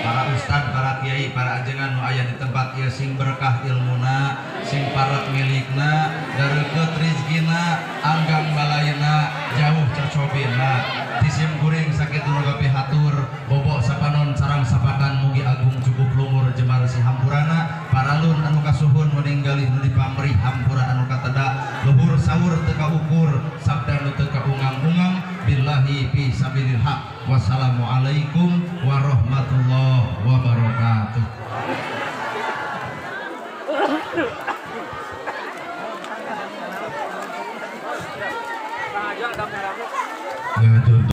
para ustad, para kiai, para ajengan nu aya di tempat ieu sing berkah ilmuna, sing parek milikna, dareukeut rizkina, anggang balayna, jauh cocobina. Tisim kuring sakitu nu kapihatur, bobok sapanon sarang sapakan mugi agung cukup lumur jemar si hampurana, paralun anu kasuhun meninggalih nu dipamrih hampura anu kateda, luhur sahur teu kaukur, sabda nu teu kaungang-ungang, billahi fi sabilil haq. Wassalamualaikum warahmatullahi wabarakatuh.